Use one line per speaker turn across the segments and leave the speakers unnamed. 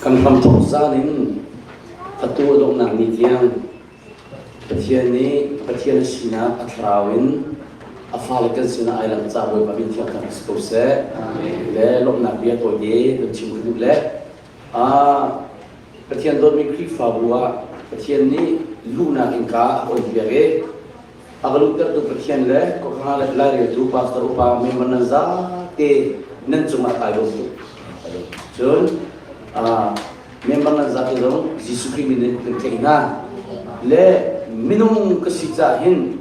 Kan hramthawk zan in atu a donghnak ni tiang Pathian nih Pathian a sinak a thlarau in a fale kan sinah ai langh caah Bawipa min thiang thang si ko seh. Le lawmhnak bia tawite kan chim ka duh le Pathian dawtmi Khrihfabu ah Pathian nih luhnak innka a on piak i a ka luhtertu Pathian le Kokanga laireltu pastor upa member nan zate nan cungah kai lawm tuk. Cun member nan zate zong Jesuh Khrih min in kan tlaih hna. Le minung ka si caah hin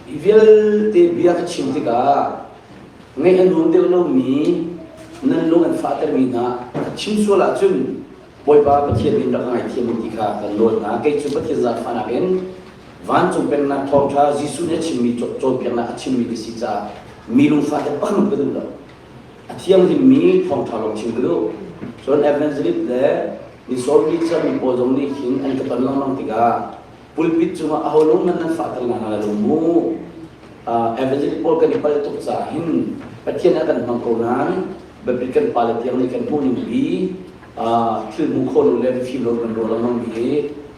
hi vialte bia ka chim tikah ngaih a nuam deuh lomi nan lung an fahtermi hna ka chim sual ahcun Bawipa Pathian min rak ka ngaithiam u ti kha kan nawl hna. Kei cu Pathian zaangfahnak in vancung pennak thawngṭha Jesuh nih a chimmi cawnpiaknak a chimmi ka si caah mi lungfah te pakhat ka duh lo. A thianghlimmi thawngṭha lawng chim ka duh. Cun evangelist le ni sawmli cami pawl zong nih hin an ka ton lengmang tikah pulpit cungah aho lung hmanh nan fahter hna lai lo mu. Evangelist pawl kan i palh tuk caah hin Pathian a kan hmang ko nain biapit kan pale tiang nih kan hmuh ning bi thil hmu kho lo le mifim lo kan ruah lengmang mi hi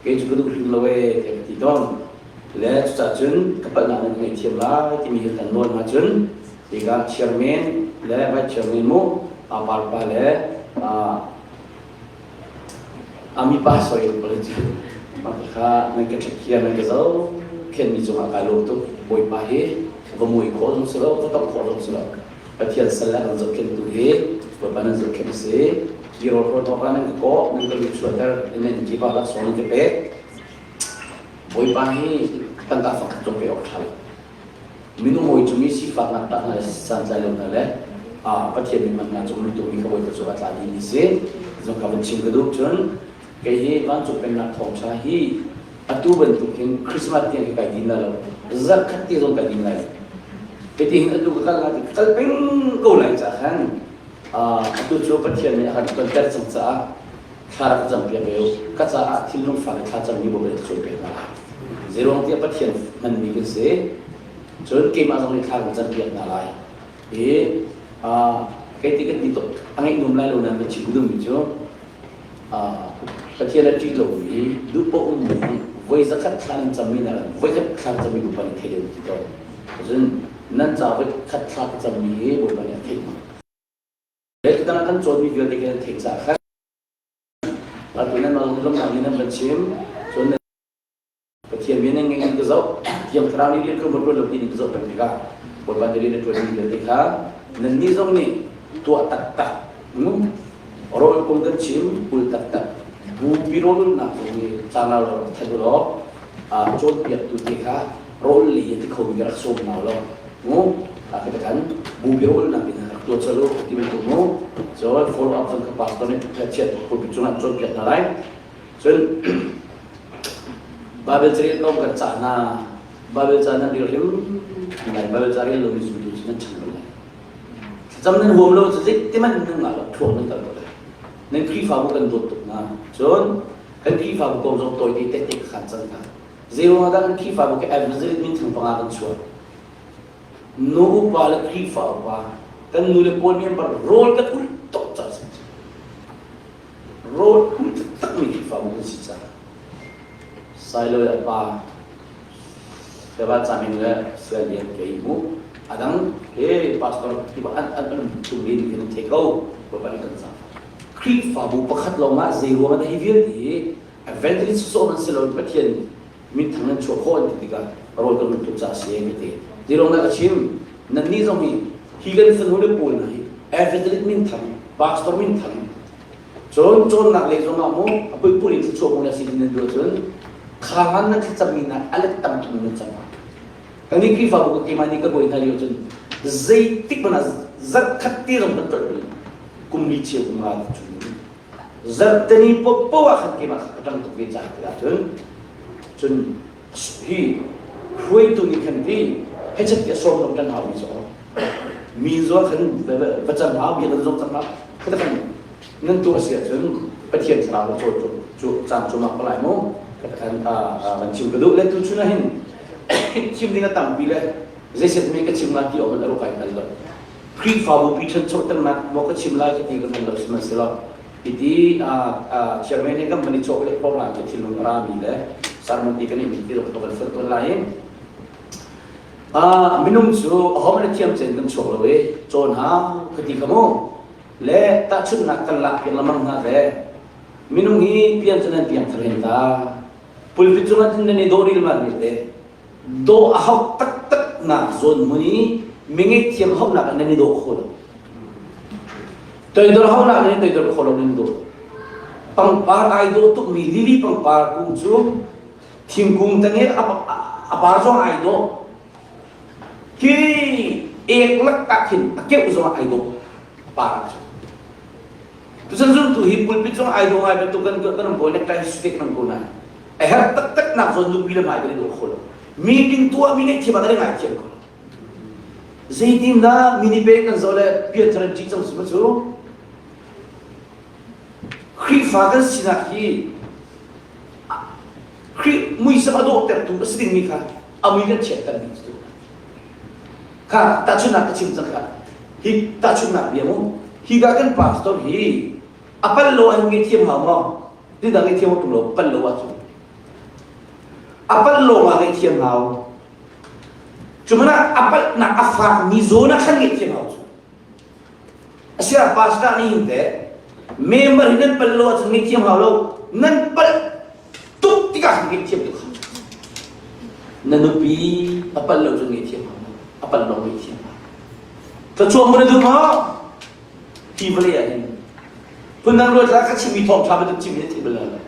kei cu ka duh hrim lo ee tiah ka ti tawn. Le cucaah cun ka palhnak nan ngaihthiam lai timi hi kan nawl hna cun tikah chairman le vice chairman mu parpa le A mipa soi cu kha nan ka ṭhit nan ka zoh khenmi cungah kai lawm tuk. Bawipa hi va mui khawh zong si lo, va tongh khawh zong si lo. Pathian sal le kan zohkhenhtu hi Bawipa nan zohkhenh a si. Hi rawlhrawn awkah nan ka kawh, nan ka lut chuahter, nan kip ah laksawng nan ka pek. Bawipa hi tangka fakhat zong pe awk ṭha lo. Minung hawi cung i sifaknak tah hna le santlai lo hna le Pathian nih hman hna cung lungtukmi kha Bawipa cu a tla dihmi si. Zong ka van chim ka duh cun kei hi vancung pennak thawngṭha hi atu bantuk hin Christmas tiang hi kai din lai lo. Zarh khat te zong kai din lai lo. Hiti hin atu ka kal lai ka kal peng ko lai caah khan atu cu Pathian nih a kan tonter cang caah thla rak cam piak ve u. Ka caah thinlung fak i thla cammi Bawipa nih cawn pek hna lai. Zeiruang tiah Pathian hmanmi kan si. Cun keimah zong nih thla kan cam piak hna lai. I kei ti kan ti tuk a ngeih nuam lai lo nain ka chim duhmi cu Pathian a ṭih lomi duh paoh ummi voi zakhat thla nan cammi nakin voi khat thla cammi Bawipa nih thei deuh ti tawn. Cun nan ca voi khat thla ka cammi hi Bawipa nih a theih hna. Tutan ah kan cawnmi vialte kan theih caah khan atu nan lawmnak nih nan van chim cun Pathian mi nan ngei in ka zoh Thiang Thlarau nih rian ka ṭuan lo ti nih ka zoh peng tikah Bawipa nih rian a ṭuanmi vialte kha nannih zong nih tuah taktak rawl kong kan chim ul taktak bupi rawlulnak zong nih caan lo rak thanh u law cawnpiaktu te kha rawl lei a ti khomi ka rak sawm hna law mu ka kan bupi rawlnak in rak tuah colh u ti bantuk mu cun follow up zong ka pastor nih chiat pulpit cungah cawnpiak hna lai cun Bible carel kong kan cah hna Bible ca nan rel hrim lai Bible ca rel lomi zumtu cu nan chang lo lai thlacam nan huam lo cu zeiti hmanh nan ngah lo thuang nan kal ko lai nan Khrihfabu kan dawt tuk hna cun kan Khrihfabu kong zong tawite tehte ka khan cang hna Zeiruang ah dah kan Khrihfabu khi evangelist minthang panga kan chuah? Nu upa le Khrihfa upa kan nu le pawl member rawl kan ulh tuk caah si. Rawl ulh taktakmi Khrihfabu kan si caah. Sailo le a pa Seva Chamin le Saya Lian kei mu adang he pastor tiba an an an tum rin kan thei ko Bawipa nih kan cah. Khrihfabu pakhat lawng ah zeiruang ah dah hi vialte hi Evangelist sawh nan si lo Pathian minthang nan chuah khawh an ti tikah rawl kan tuk caah si ka ti. Tilawng na ka chim nannih zong hi hi kan fanu le pawl hna hi evangelist minthang pastor minthang cun cawnnak lei zong ah mu a puipui in thluachuah mu na si nan duh cun kha ngan nan thlacammi hna a let tam tuk nan cam kan nih Khrihfabu ka keimah nih ka bawi hna lio cun zeitik hmanh ah zarh khat te zong kan ṭolh kum li cheu kum nga chung Zarhteni paohpaoh ah khan keimah kha ka ṭang tuk ve caah ti ahcun cun hi hruaitu nih khan ti hechet ti a sawm dong kan hau mi cu mi zual khan va cam hau bia kan zong cam hau kha kan nan tuah si ahcun Pathian thlarau cawl cu cu caan cu mak palai mu kan kan chim ka duh le tu chun ah hin chim ding a tampi le zeiset me ka chim nga ti awk an ro kai kal lo. Khrihfabu pi ṭhanchoternak maw ka chim lai ka ti ka hngal lo sihmanhsehlaw hiti chairman he kan van i cawk le program ke thinlung a rami le sermon ti kan i ti lo kan fun tawn lai minung cu ahom le thiam cen kan chuak lo i cawn hau ka ti ka mu le tahchunhnak kan lak piak lamang hna ve minung hi pian cu nan piang thar hin ta pulpit cungah tin nan i dawh ril ma ni te dawh a hauh taktak nak zawn hmun i mi thiam hauhnak nan i dawh kho lo. Toidor hauhnak nan i toidor kho lo nan i dawh. Pangpar ai dawh tukmi lily pangpar kung cu thingkung tang i a par zong ai dawh. Khi ek lak ah khin a keuh zong ai dawh a par cu. Tuchan zumtu hi pulpit zong ai dawh ngai bantuk kan kan um ko necktie sutek man ko nain a herh taktak nak zawn nupi le mai kan i dawh kho lo meeting tuah mi nih thiam ah kan i ngai thiam ko zeitin dah mini pe kan zoh le pian thar ṭi cang su cu Khrihfa kan sinak hi Khrih muisam a dawhtertu a si dingmi kha a mui kan chiatter mi cu kha tahchunhnak ka chim cang kha hi tahchunhnak bia mu hi ka kan pastor hi a pal lo an nge thiam hau maw ti dang i thiam tung lo pal lo ahcun a pal lo ah ngaihthiam hau cu hmanh ah a palhnak a fak mi zawn ah khan ngaihthiam hau cu asiah pastor nih hin teh member hi nan pal lo ahcun ngaihthiam hau lo nan palh tuk tikah khan ngaihthiam tuk hau na nupi a palh lo cun ngaihthiam hau lo a palh lo ngaihthiam hau thluachuah mu na duh maw Hi vawlei ah hin phundang ruat hlah ka chimmi thawngṭha bantuk chim hi na theih bal lo.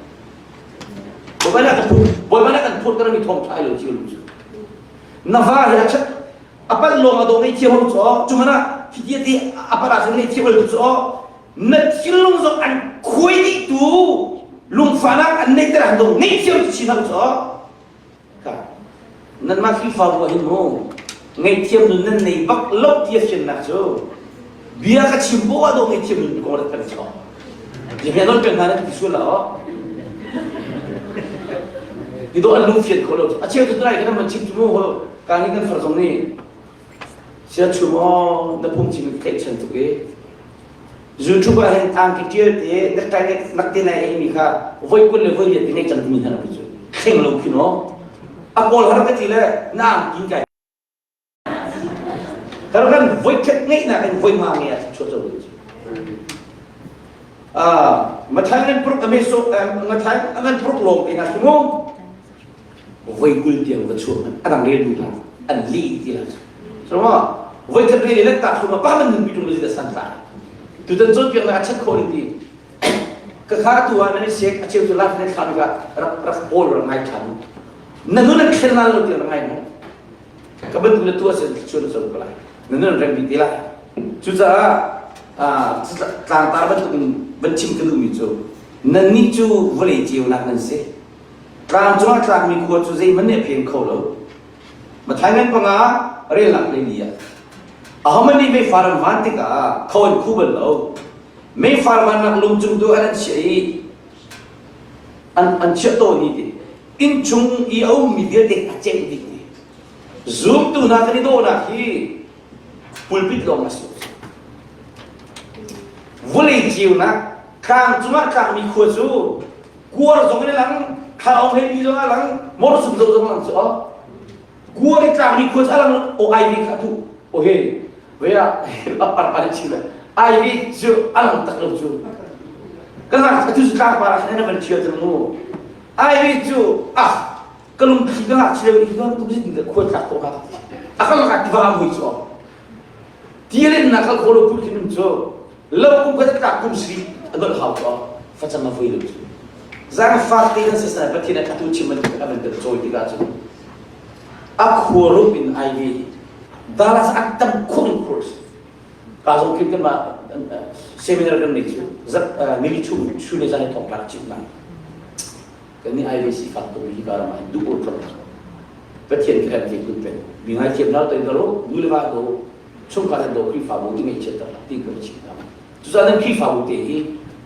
Bawipa nih a kan phur Bawipa nih a kan phurtermi thawngṭha ai lo cio lu cu. Na va hi a chat a palh lawng a dawh ngei thiam lo cu aw cu hmanh ah hiti ti a palh ahcun ngei thiam lo cu aw na thinlung zong an khuai dih tu lungfahnak an neihter an dong ngei thiam chin lo cu aw Nanmah Khrihfabu ah hin mu ngaihthiam nun nan nei bak lo ti a fiannak cu bia ka chim poah ah dawh ngaihthiam nun kong rak kan chawk. Bia nawl peng hna na ti sual la aw. Ti dawh an lung fian kho lo. A cheu tu tunai kan man chim cu mu ka ni kan far zong nih sia chum aw na phung chim theih chan tuk i YouTube ah hin angki ṭial te necktie nek nak te nai ei mi kha voi kul le voi riat ti ngei cang timi hna cu thleng lo khi no a kawl har ka ti le na angki kai kar kan voi khat ngeih nak in voi ma nge a chuat zo cu ah mathai ngan pruk ame so mathai ngan pruk long te na mu voi 20 tiang va chuah man adang rel du la an li ti la so ma voi khat rel le ta thuma pa man nun pi tung le san tla tu tan chon piak na a chat kho ni ti ka kha tu ah nan sek a cheu tu la nan thla ka rak rak bol rak ngai than na nun an khel na lo ti rak ngai no ka ban tu le tu asen chun so ko lai na nun reng bi ti lai cu caah tlangtar bantuk in van chim ka duhmi cu nan nih cu vawlei ceunak nan si Tlang cungah tlakmi khua cu zeihmanh nih a phen kho lo. Matthai ngan panga relnak hleili ah ahohmanh nih meifar an van tikah kho an khu bal lo. Meifar vannak lung cung tu an chiah i an an chiah tawn i ti innchung i a ummi vialte a ceuh dih ti. Zumtu hna kan i dawhnak hi pulpit lawng a si. Vawlei ceunak tlang cungah tlakmi khua cu Kuar zong in a lang, thlaawng he mi zong a lang, morsum zong zong lang cu oh. Kuar i tlangmi khua cu a lang o ai vi kha tu. O he, vea par par chim le. Ai vi cu a lang tak lo cu. Ka ngak atu cu tlang par ah khan na van thial cang mu. Ai vi cu ah ka lungthli ka ngak chileu i ka tu zin ka khua tlak ko ha. A ka lak tiva mui cu. Tialin na kal kho lo phut khin cu. Lo kum khat tlak kum sri a dolh hau ko facang a vui lo cu zaangfak te kan sisai Pathian a atu chim an a van kan cawi tikah cun a khua rup in ai ve Dallas an tam khur khur ka zong khin kan mah seminar kan nei cu zat nili chung chu le zan thong rak chim lai kan ni ai ve si fak tuk hi ka ram ah duh ur Pathian kha kan kun pen mi ngai thiam hau tai karo nu le va do chungkhar an daw Khrihfabu ti ngaihchiat tak ti ka chim hna. Cucaah nan Khrihfabu te hi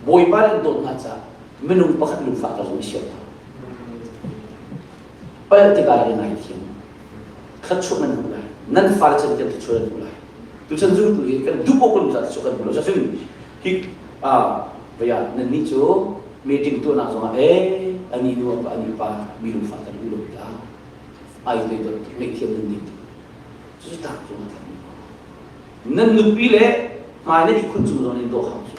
Bawipa nan dawt hna caah minung pakhat lungfah ka zong siam hna. Palh tikah le ngai thiam. Thluachuah nan hmu lai. Nan fale chan tiang thluachuah nan hmu lai. Tuchan zumtu hi kan duh awk kan zat cu kan hmu lo. Cun hi vaya nan nih cu meeting tuahnak zongah eh ani nu pa ani pa mi lungfah kan duh lo ta ai te to ngaihthiam nan ding. Cucu tak cu na Nan nupi le hmai nan i khun cung zong in daw hau cu.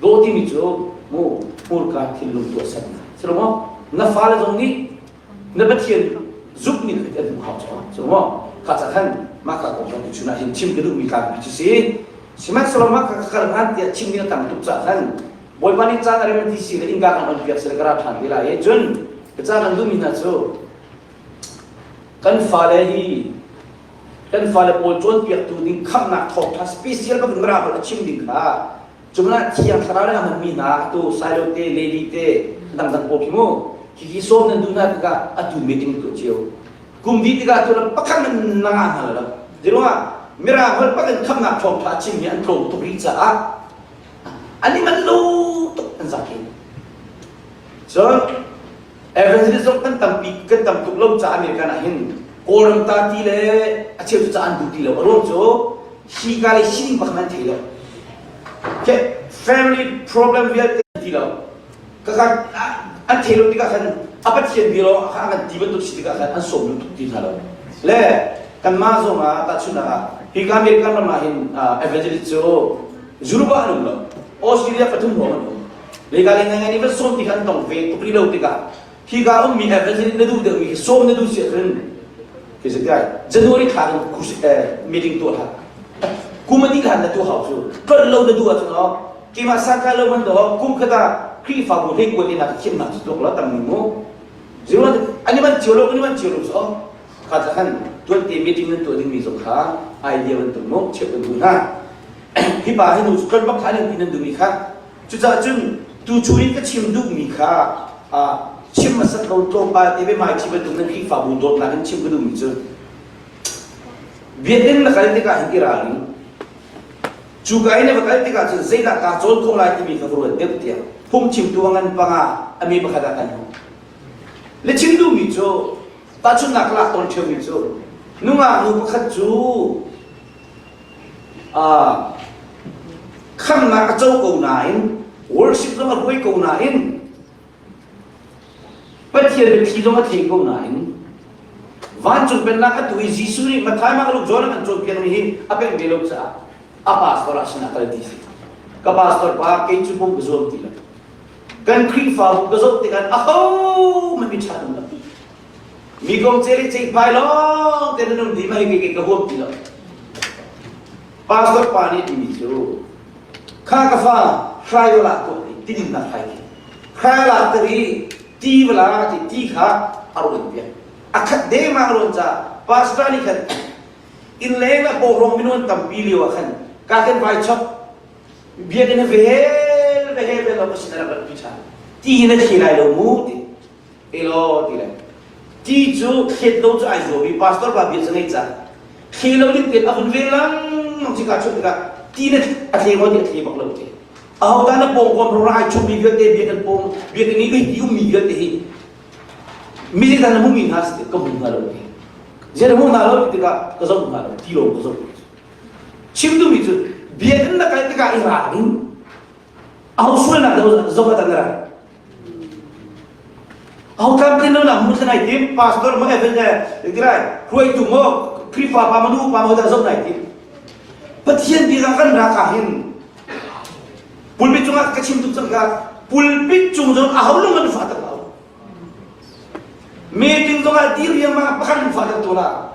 Daw timi cu mu hmurka thinlung tuahsernak. Si lo maw? Na fale zong nih na Pathian zumh ning kha an hmuh hau cu. Si lo maw? Kha ca khan mah ka kong kan chun ah hin chim ka duhmi tlangpi cu si. Sihmanhsehlaw mah ka kal hlan tiah chim ding a tam tuk caah khan Bawipa nih caan a rem ti si le innka kan on piak si le ka ra ṭhan te lai i cun ka ca kan duhmi hna cu kan fale hi kan fale pawl cawnpiaktu ding khamhnak thawngṭha special bak in Mirang a chim ding kha cumah thiang thlarau nih a hmanmi hna atu Silo te Levi te dangdang pawl khi mu khi sawm nan duh hna tikah atu meeting tuah cio kum dih tikah tu pakhat man na ngah hna lo ziruangah Mirang holh pak in khamhnak thawngṭha a chim hi an tlawm tuk rih caah an i manh lo tuk an zaki cun Evangelist zong kan tampi kan tam tuk lo caah American ah hin Kawlram ta ti le a cheu cu ca an duh ti lo. A ruang cu hi ka le sining bak nan thei lo. Family problem vialte ti lo. Kaka an thei lo tikah khan a Pathian bia lawng kha an ti bantuk si tikah khan an sawm lu tuk ti hna lo. Le kanmah zong ah tahchunhnak ah hi ka American ram ah hin evangelist cu Europe ah an um lo. Australia pathum lawng an um. Legal in ngai nih van sawm ti khan tong ve tuk rih lo tikah hika ummi evangelist na duh deuhmi khi sawm na duh si ahcun khi si kai January thla in meeting tuah hlah kum a dih hlan na tuah hau cu tlolh lo na duh ahcun oh keimah santlai lo man do kum khat ah Khrihfabu hlei kuat in thiam nak cu tuak lo tam ning mu zero ani man cio lo ani man cio lo so kha ca khan tuan te meeting nan tuah dingmi zong kha idea bantuk mu chep kan duh hna hi pa hi nu cu tlolh bak kha nan ti nan duhmi kha Cucaah cun tuchun in ka chim duhmi kha chim hmasat lo tlawmpal te biahmai thi bantuk nan Khrihfabu dawtnak in chim ka duhmi cu biakinn na kal tikah hin i ralring. Cu ka in na va kal tikah cun zeidah kaa cawn khawh lai timi kha ka ruat deuh tiah phungchimtu a ngan panga a mi pakhat ah kan hmu. Le chim duhmi cu tahchunhnak ka lak tawn ṭheumi cu nungak nu pakhat cu khamnak a co ko nain worship zong a hruai ko nain Pathian biathli zong a thei ko nain vancung pennak atu i Jesuh nih Matthai Mark Luke John a kan cawnpiakmi hi a pek ve lo caah a pastor ah sin a kal ti si ka pastor pa kei cu pum ka zuam ti lo kan Khrihfabu ka zoh tikah aho man mi ṭha um lo Mi kong cel i ceihphai lawng te nan um dih ma hi kei ka huam ti lo. Pastor pa nih timi cu kha ka fa hraiola tuah ti tidinnak hrai khi hraiola tari ti vala ti ti kha a rawn piak a khat dengmang rawn ca pastor nih khan inn leng ah pawhrong minung tampi lio ah khan ka kan vai chok biakinn vel ve he vel lo ka sin a rak rat pi ṭhan ti hi na thli lai lo mu ti Elaw ti le ti cu thlet lo cu ai zuam i pastor pa bia cu ngei cang thli lo ding tein a vun ve lengmang cika chuah tikah ti na a thle maw ti a tle bak lo ti aho dah na pawngkam ro ai chungmi vialte biakinn pawng biakinn i ti ummi vialte hi mi dah na hmumi hna si ka hmu hna lo ti zei na hmu hna lo ti tikah ka zoh hna lo ti lo ka zoh chim duhmi cu biakinn na kal tikah i ralring aho sualnak zoh ah dah na rak Aho tlamtlin lo nak hmu nai tim pastor mo evan le tirai hruaitu mo Khrihfa pa mo nu pa mo dah zoh nai tim Pathian bia kan rak ah hin pulpit cungah ka chim tuk cang ka pulpit cung zong aho lung an fa tak lo meeting zongah dir riangmang pakhat lung fa tak tu la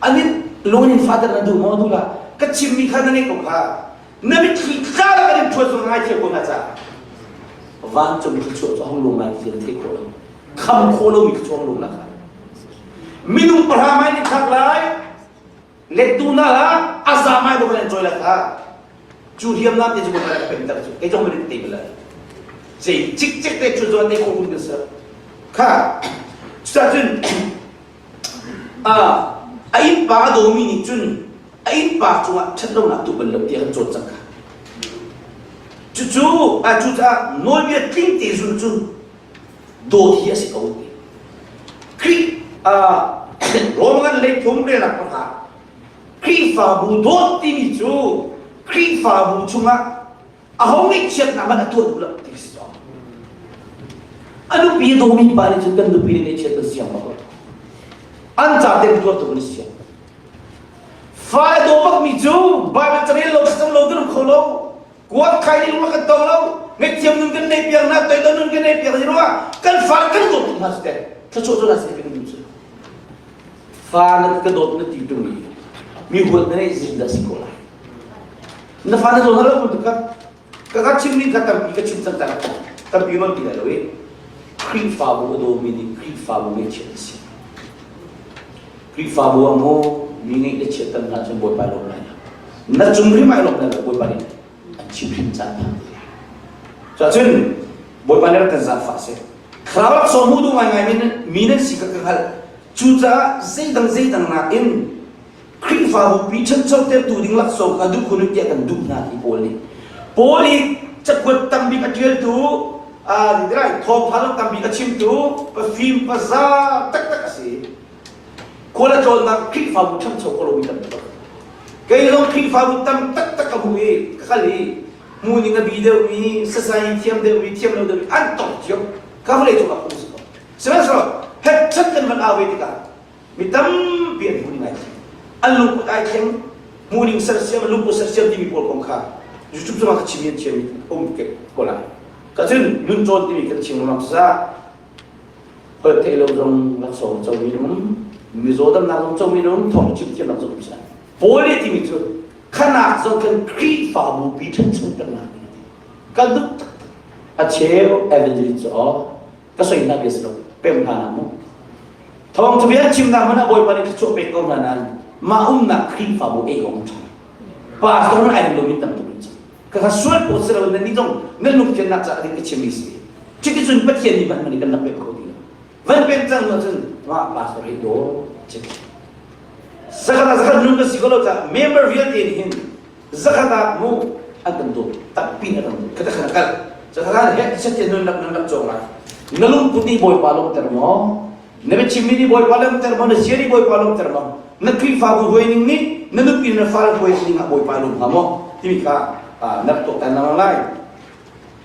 anin lung in fa tak na duh maw duh la ka chim mi kha na ngeih ko kha na mitthli tla la kan in ṭhuat zong ngai thiam ko hna ca vancung thluachuah cu hong lung lai ti an thei khawh lo kham khawh lomi thluachuah hong lung la kha minung pahra mai nih thlak lai lettu na la aza mai bo kan choi la kha cu hriamnam te cu ka pen tak cu kei zong min te bala zei cik cik te chu zo te ko kun ka sa kha cucun a innpa a dawmi nih cun a innpa cungah ṭhatlonak tuah bal lo tiah kan cawn cang kha. Cucu cucaah nawlbia tling te zulh cu dawt hi a si ko ti. Khrih Rom ngan lei thum relnak pakhat. Khrihfabu dawt timi cu Khrihfabu chungah aho ngaihchiatnak hmanh a tuah duh lo ti si cawk. A nupi a dawmi pa nih cun kan nupi nih ngaihchiat kan siang bak lo. An ca te tuar tuk an siang. Fa a daw bakmi cu Bible carel lo thlacam lo kan um kho lo. Kuat khai ning kan tong lo. Ngaihthiam nun kan nei piak na toidor nun kan nei piak ni ruangah kan fa kan dawt tuk hna si te. Thluachuah cu na si kan duh cu. Fa na ka dawt na ti tung i mi huat na neih zin dah si ko lai. Na fa na dawt hna lo ka ka ka chim ning kha tampi ka chim cang tak tampi man ti lai lo i Khrihfabu a dawmi nih Khrihfabu ngaihchiat a si. Khrihfabu ah maw mi ngeih le chiat tam hna cun Bawipa lawm lai lo. Na cung hrim ai lawm lai lo Bawipa nih an chim hrim caan phan te lai. Cuahcun Bawipa nih rak kan zaangfah seh. Thlarau laksawng hmuh duh ngaingai mi nan si kha ka hngalh. Cucaah zeidang zeidang nakin Khrihfabu pi ṭhanchotertu ding laksawng kha duh khun u tiah kan duh hna ti Paul nih. Paul i cakuat tambik a ṭialtu, thawngṭha zong tambik a chimtu, pafim paza taktak a si. Khual a tlawnnak Khrihfabu ṭhancho ko lomi tam tuk. Kei zong Khrihfabu tam taktak ka hmu i ka kal i hmu ning a bi deuhmi, sasai thiam deuhmi, thiam lo deuhmi an tong cio. Ka vawlei cung ah phung si ko. Sihmanhsehlaw hetchat kan van au ve tikah mi tampi an hmu ning ai thleng. An lungput ai thleng, hmu ning sersiam, lungput sersiam timi pawl kong kha YouTube cungah ka chim thiam um ke ko lai. Ka cun nun cawn timi kan chim lengmang cucaah holh theih lo zong laksawng co mi um, mizaw damnak zong co mi um, thawng chim thiamnak zong um si. Paul nih timi cu khanak zong kan Khrihfabu pi ṭhanchoternak ding kan duh taktak. A cheu evangelist cu aw ka soinak bia si lo pem hna na mu. Thawng cu bia chimnak hmanh ah Bawipa nih thluachuah pek ko hna nain mah umnak Khrihfabu ei awk ṭha. Pastor hmanh ai lomi tam tuk in cang. Ka kha sual pawh si lo nan nih zong nan lungthiannak caah ding ka chimmi si. Cuticun Pathian nih hmanh hmanh kan rak pek kho ti lo. Van pek cang hnu cun mah pastor hi daw cik. Zakhat ah zakhat nun ka si ko lo caah member vialte nih hin zakhat ah mu an kan dawt takpi an kan dawt kata khan kal zakhat ah he tisat nun nak nan rak cawng lai na lungput nih bawipa lawmter maw na biachimmi nih bawipa lawmter maw na zia nih bawipa lawmter maw na khrihfabu huai ning nih na nupi na fale huai ning ah bawipa lawm hnga maw timi kha na rak tuaktan lengmang lai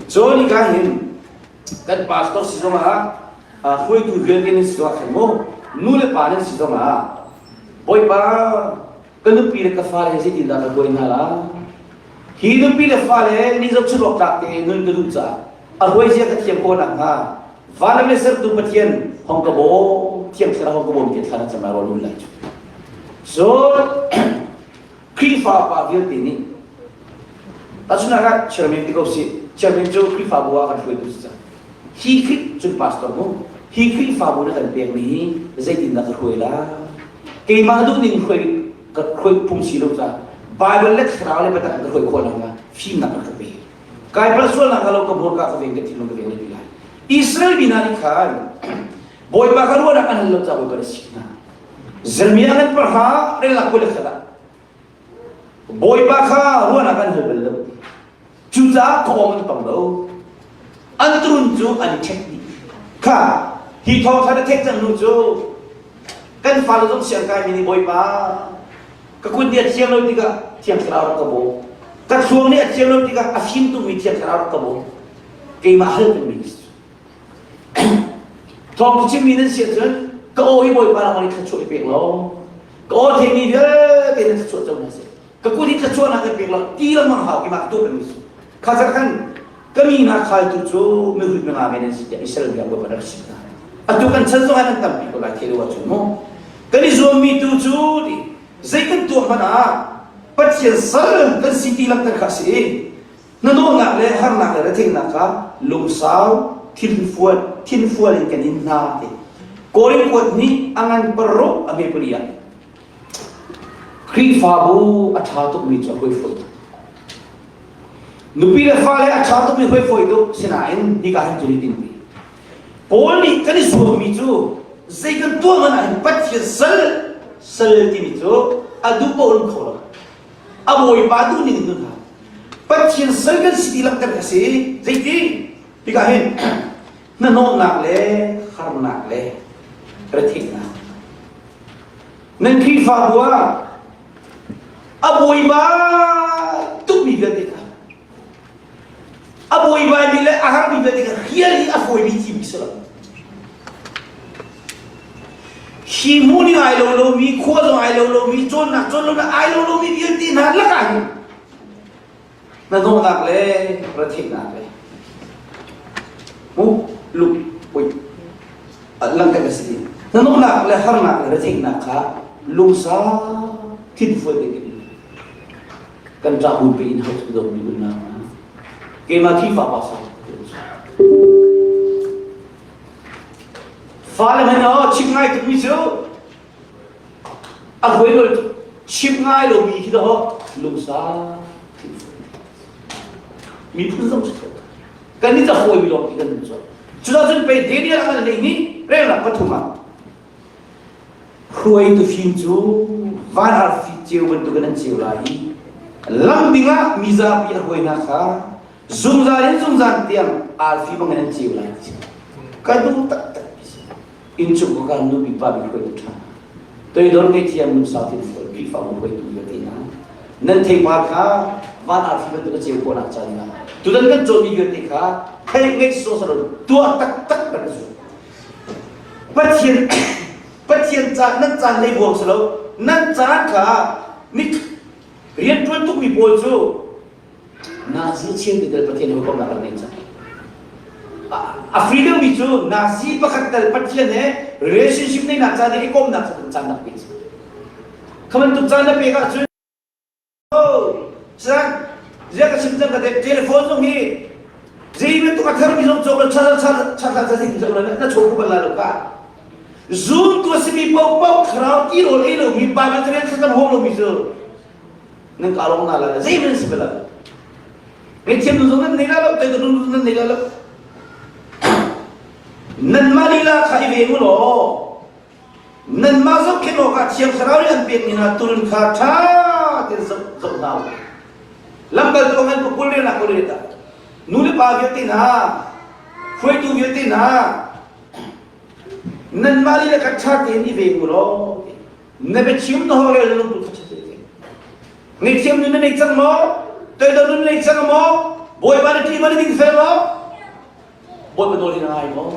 cun hika hin kan pastor si zongah hruaitu vialte nan si zongah khan mu nu le pa nan si zongah bawipa ka nupi le ka fale zeitindah ka hruai hna la hi nupi le fale ni zohchun awk tlak te nun ka duh caah a hruai zia ka thiam ko nakhnga van le sertu Pathian hong ka bawm thiang thlarau hong ka bawm tiah thla na cam lai rawl lai cu so Khrihfa pa vialte nih tahchunhnak ah chairman ti ko si chairman cu Khrihfabu ah kan hruaitu si cang hi Khrih cun pastor mu hi Khrihfabu na kan pekmi hi zeitindah ka hruai la keimah duh ning hruai ka hruai phung si lo ca Bible le thlarau le biatak ka hruai khawh nakhnga fimnak ka pe kai pal sual nak lo ka hmurka ka veng ka thinlung ka veng le lai Israel mi hna nih khan Bawipa ka ruahnak an hal lo ca Bawipa na si hna Jeremiah ngan parha relnak kul le khat ah Bawipa kha ruahnak an hal bal lo. Cucaah khuawng an tong lo. An turun cu an i ṭhek dih. Kha hi thawngṭha na theih cang hnu cu kan fale zong siang kaimi nih Bawipa ka kut nih a thiang lo tikah Thiang Thlarau rak ka bawm. Ka thluang nih a thiang lo tikah a fim tukmi Thiang Thlarau rak ka bawm. Keimah hal pengmi Thawng chimmi nan si ahcun ka aw hi Bawipa nangmah nih thluachuah i pek law ka aw theimi vialte nan thluachuah co hna seh ka kut hi thluachuahnak kan pek law ti lengmang hau keimah ka tuah pengmi si kha cak khan ka mi hna khaltu cu mihrut minga men an si tiah Israel mi ah Bawipa rak si hna atu kan chan zong ah nan tampi ko lai thei lo ahcun mu kan i zuammi tu cu ti zei kan tuah hmanh ah Pathian sal kan si ti langhter kha si Hnanawhnak le harnak le retheihnak kha lungsau thinfual thinfual in kan in hna ti. Korin kuat nih a ngan paruk a hme pali ah Khrihfabu a ṭha tukmi cu a huai fawi tuk. Nupi le fale a ṭha tukmi huai fawi tuk sinain hika hin cu tinpi. Paul nih kan i zuammi cu zei kan tuah hmanh ah hin Pathian sal sal timi cu a duh paoh in kho lo. A bawipa duh ning in nun hna. Pathian sal kan si ti langhter a si. Zeiti? Tikah hin hnahnawhnak le harnak le retheihnak. Nan Khrihfabu ah A buaibai tukmi vialte kha a buaibaimi le a harmi vialte kha hrial hi a fawimi thimi si lo. Hi hmun i ai lo lomi, khua zong ai lo lomi, cawnnak cawn lo ai lo lomi vialte hna lakah hin hnahnawhnak le retheihnak le mu luk pui langter a si. Hnahnawhnak le harnak le retheihnak kha lungsa thinfual tein kan ṭah bu pe in hau tu dom mi unau hna keimah Khrihfa pa sa fale hmanh aw chim ngai tukmi cu a huai lo chim ngai lomi khi daw lungsa miphun zong cu kan ni ca hawi mi lawng kan cu cudah cun pei Daniel an lei ni relnak pathum ah Hruaitu fim cu van arfi ceu bantukin an ceu lai i lam dingah mizapi a hruainak kha zungzal in zungzal tiang arfi bangin an ceu lai ti ka duh taktak innchung ko kan nupi pa mi hruaitu ṭha toidor ngei thiam lungsau thin fawi Khrihfabu hruaitu vialte hna nan theipar kha van arfi bantuk a ceu khawhnak ca dingah tutan kan cawnmi vialte kha theih ngeih sawsawh tuah taktak kan zuam Pathian Pathian caan nan caan lei buang si lo nan caan kha ni rianṭuan tukmi pawl cu Nazi chin ti tel Pathian hawikomnak rak nei cang. A free deuhmi cu Nazi pakhat tel Pathian he relationship neihnak caan i komnak caan rak pe Kha bantuk caan na pek ahcun Sang, zia ka chim cang ka te telephone zong hi zei bantuk a tharmi zong cawk lo char char char char char zong na chawk ko bal lai lo ka. Zoom tu a simi paohpaoh thlarau ti rawl ei lomi Bible carel thlacam hawng lomi cu nan ka lawng na la zei man si bal. Ngaihthiam nu zong nan nei la lo, tei nu nan nei la lo. Nanmah lila kha i ve mu law Nanmah zohkhenh awkah Thiang Thlarau nih an pekmi hna tuurun kha ṭha tein zoh zoh hna u. Lamkaltu a ngan kul rian ah kul rian dah. Nu le pa vialte hna, hruaitu vialte hna, nanmah lila kha ṭha tein i veng u law na biachim na hawng le na lungput kha ṭha tein Ngaihthiam nun na nei cang maw? Toidor nun na nei cang maw? Bawipa na ṭih maw na dingfel maw? Bawipa nawl hi na ngai maw?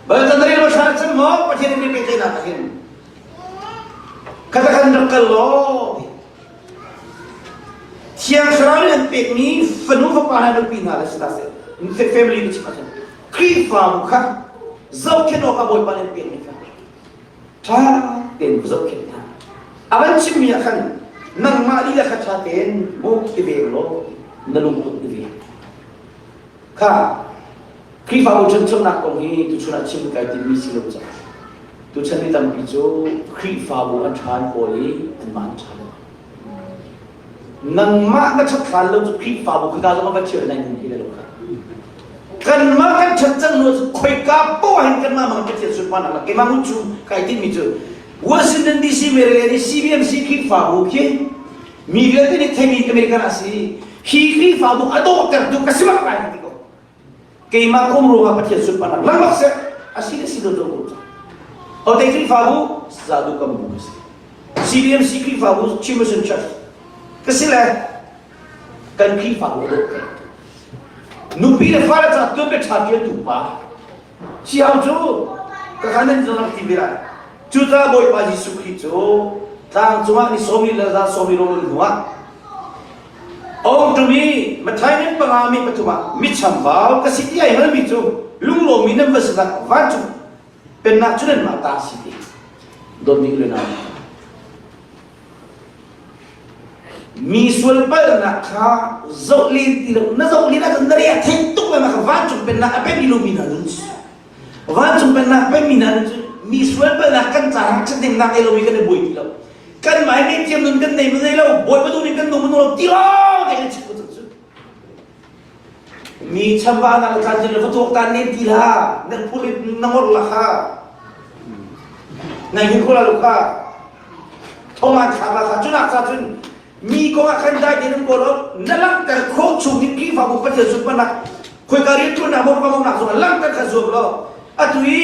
Bawipa na rel hmasa cang maw? Pathian in pehtlaihnak ah hin kha khan rak kal law Thiang Thlarau nih an pekmi fanu fapa hna nupi hna le si hna seh family na chim ahcun Khrihfabu kha zohkhenh awkah Bawipa nih an pekmi kha ṭha tein zohkhenh hna. A van chimmi ah khan nangmah lila kha ṭha tein buk i veng law na lungput i veng. Kha Khrihfabu ṭhanchonak kong hi tuchun ah chim kai timmi si lo caah tuchan mi tampi cu Khrihfabu an ṭha an kawl i anmah an ṭha lo. Nangmah na ṭhat hlan lo cu Khrihfabu khika zong va ṭhial nai nun hi le lo kha. Kanmah kan ṭhat cang hnu cu khoika poah hin kanmah mang Pathian sunparnak la keimah ngun chung kai tinhmi cu Washington DC Maryland i CBMC Khrihfabu khi mi vialte nih theimi American a si hi Khrihfabu a dawhtertu ka si bak lai ti ko keimah kum ruangah Pathian sunparnak langak seh a si le si lo ko ca Hote Khrihfabu zadu kam bu ka si CBMC Khrihfabu Chin Mission Church ka si le kan Khrihfabu a dawhter nupi le fale ca tuan be ṭha ṭialtu pa Siang cu ka kha nan rak ti ve lai. Cucaah Bawipa Jesuh Khrih cu tlang cungah ni sawmi le za sawmi rawl hnuah a ṭum i Matthai min panga mi pathum ah mi chambau ka si ti ai hngalmi cu lunglawmmi nan va si dah vancung pennak cu nanmah ta a si ti. Dawtmi le nau Mi sual palhnak kha zoh len ti lo na zoh len ahcun na re a theih tuk le kha vancung pennak a pemi lomi hna nun vancung pennak a pemi hna nun cu mi sual palhnak kan caah ṭhathnemnak ngei lomi kan i buai ti lo kan mah hi thiam nun kan nei nei lo bawipa duh ning kan nung lo ti lo te kan chim ko cang cu Mi chambaunak le tlanzin le va tuaktan len ti hlah. Nan phul in na ngor la kha. Na hin ko la lo kha. Thong an thlak la kha. Cunak ca cun mi kong ah khan dai tein um ko lo. Na langhter khawh chung in Khrihfabu Pathian sunparnak khoika rianṭuannak maw ramawnak zong ah langhter kha zuam law atu i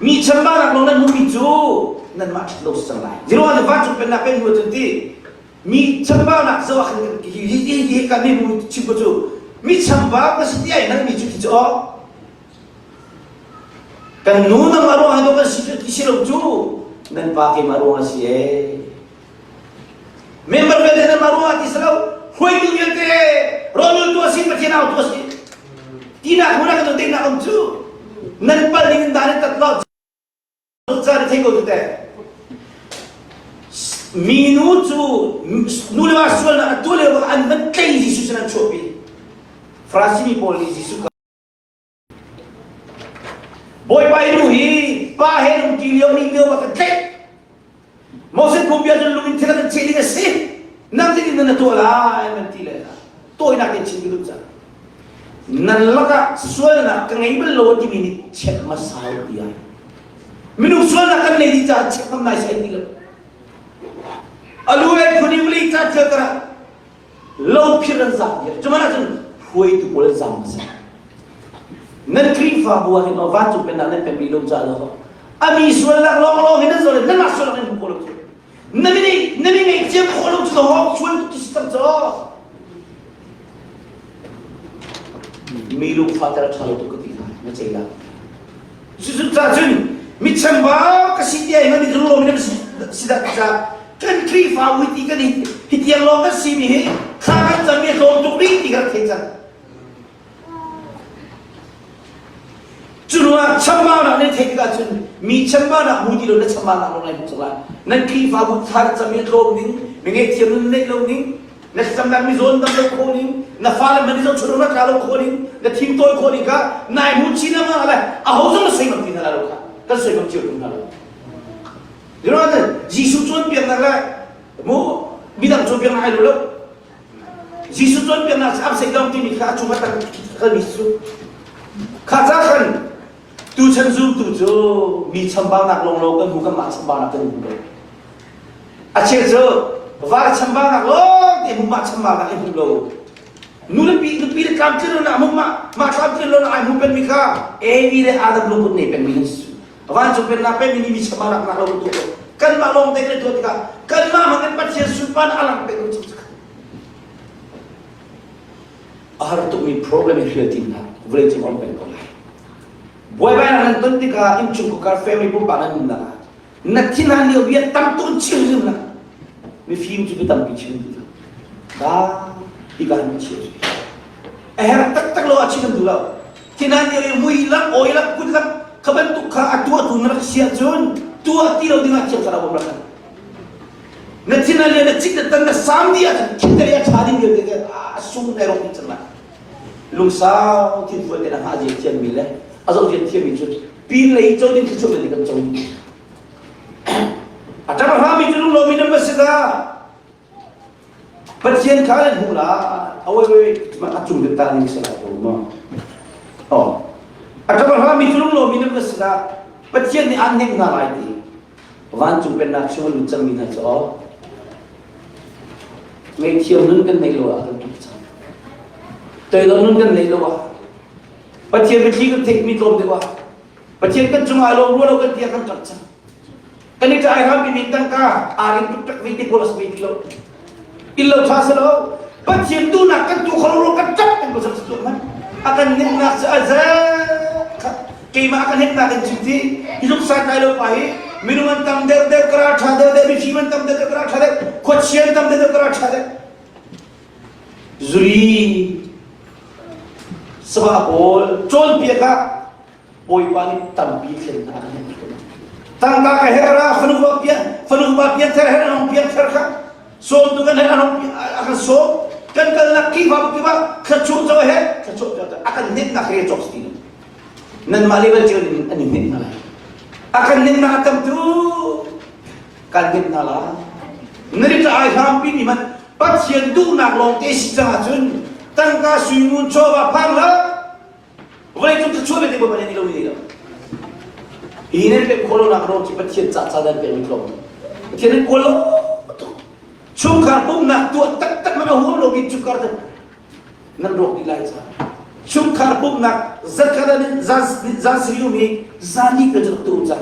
mi chambaunak lawng nan hmuhmi cu nanmah ṭhat lo si cang lai. Zeruang ah vancung pennak pen hnu cun ti. Mi chambaunak zoh ah khan hi hi hi kan mi mu chim ko cu mi chambau ka si ti ai nang mi cu ti cu aw kan nu nang a ruang kan si ti si lo cu nan pa keimah ruang a si ee member vialte nan mah ruang ti si lo hruaitu vialte rawlul tu a si pathian au tu a si tinak hmun ah kan denak um cu nan pal ding in dan in tat lo Ca na thei ko tu teh. Minu cu nu le va sualnak a tuah lio an van tlei Jesuh sin an chuahpi. Farasi mi pawl nih Jesuh kha Bawipa i nu hi pa he um ti lio ni lio ah kan tlaih. Moses phungbia cun lung in thil kan cheh ding a si. Nang zeitin na tuah lai nan ti le tawinak in chim ka duh cang. Nan lakah sualnak ka ngei bal lo timi nih check hmasa u tiah. Minung sualnak kan nei dih caah check ngam nai sai ti lo. Alu le phuni vuli ca thil kara lo phir an zam viar. Cuman ahcun hruaitu pawl an zam hmasa. Nan Khrihfabu ah hin vancung pennak nan pekmi lo caah lo ami sualnak lawnglawng hin nan zawl nan mah sualnak nan hmu khawh lo cu. Na mi na mi ngeihthiam khawh lo cu hawk sual tuk si cang caw. Mi lungfah ter a ṭha lo tuk ka ti hna na cei la. Cucu ca cun mi chambau ka si tiah hi mi lung mi si dah ca kan Khrihfa ui ti kan hi tiang lawng kan si mi hi thla kan cam mi tlawm tuk rih ti kan thei cang. Cu ruangah chambaunak nan theih tikah cun mi chambaunak hmu ti lo na chambaunak lawng lai hmu cang lai. Nan Khrihfabu thla na cam i a tlawm ning, mi ngaihthiam nan neih lo ning, na thlacamnak mi zawn dam lo khawh ning, na fale man i zohchunh na tla lo khawh ning, na thim tawi khawh ning kha nai hmu chin lengmang lai. Aho zong na soi ngam ti hna lai lo kha. Kan soi ngam cio tung hna lo. Jesuh Jesuh cawnpiaknak le mu midang cawnpiaknak ai lo lo. Jesuh cawnpiaknak cu upside down timi kha a cung a tang kalmi cu kha ca khan tuchan zumtu cu mi chambaunak lawnglawng kan hmu kanmah chambaunak kan hmu lo a cheu cu va chambaunak lawng te hmu mah chambaunak i hmu lo nu le pi nupi le tlamtlin lo na hmu mah mah tlamtlin lo na ai hmu pengmi kha Evi le Adam lungput nei pengmi kan si vancung pennak pengmi nih mi chambaunak nak lo kan tuah lo kanmah lawng te kan tuah tikah kanmah hmang in Pathian sunparnak a lang peng lo a har tukmi problem hi hrial ti hna vawleicung um peng ko lai buaibainak nan ton tikah innchungkhar family pumpak nan nunnak ah na thinhan lio bia tam tuk in chim rim la mifim cu bia tampi chim ti ka ti ka han chim a her taktak lo a chim duh lo thinhan lio i mui lak oi lak kut lak kha bantuk kha a tuah tu na rak si ahcun tuah ti lo dingah thiam thlarau bawm rak na thin a lian na cik na tan na sam dih ahcun thil a ṭha ding vialte te a sung nai rok ding cang lai lungsau thin fual te na hngah zia thiam mi le a zoh zia thiam mi cu pin lei co ding thluachuah vialte kan co a ṭang hra mi cu lunglo mi nan va si dah Pathian kha nan hmuh la awai wai a cung deuh ta ning si lai ko ma oh a ṭang hra mi cu lunglo mi nan va si dah Pathian nih aan hnemh hna lai ti Vancung pennak chung a lut cangmi hna cu aw ngaihthiam nun kan neih lo ah kan tuk cang. Toidor nun kan neih lo ah Pathian biathli kan theihmi tlawm deuh ah Pathian kan cungah lawm rua lo kan ti ah kan ṭap cang. Kan i ṭai hrampi mi tangka aa ring tuk tak ve ti pawl a si ve ti lo. Inn lo ṭha si lo. Pathian duhnak kan tu kho lo kan ṭap kan ko cang si tu man. A kan hnemhnak cu a zek keimah a kan hnemhnak in chim ti hi luk santlai lo pa hi minung an tam deuh deuh kara ṭha deuh deuh mifim an tam deuh deuh kara ṭha deuh khuachia an tam deuh deuh kara ṭha deuh zuri sava pawl cawnpiak ah Bawipa nih tampi thlennak a kan hmuh tangka ka her ah fanu va pian fanu va pian ther her anong pian ther kha sawm tu kan her anong a kan sawm kan kalnak ki va ki va thlachuah cho he thlachuah cho a kan netnak he chok sti nan mah level cio in an in net na lai a kan net na tam tu kan net na la nari ta ai hram pi ni man Pathian duhnak lawng te si cang ahcun tangka sui ngun chawva phang la Vawleicung thluachuah vialte Bawipa nih lo ni lo. Hi nan pek khawh lonak ruang cu Pathian ca ca nan pek mi tlawm. Pathian nan kawl lo tuk. Chungkhar pumnak tuah taktak man a huam lo mi chungkhar nan rawk dih lai ca. Chungkhar pumnak zarkhat zan zan sirium hi zani kan rak tu ca.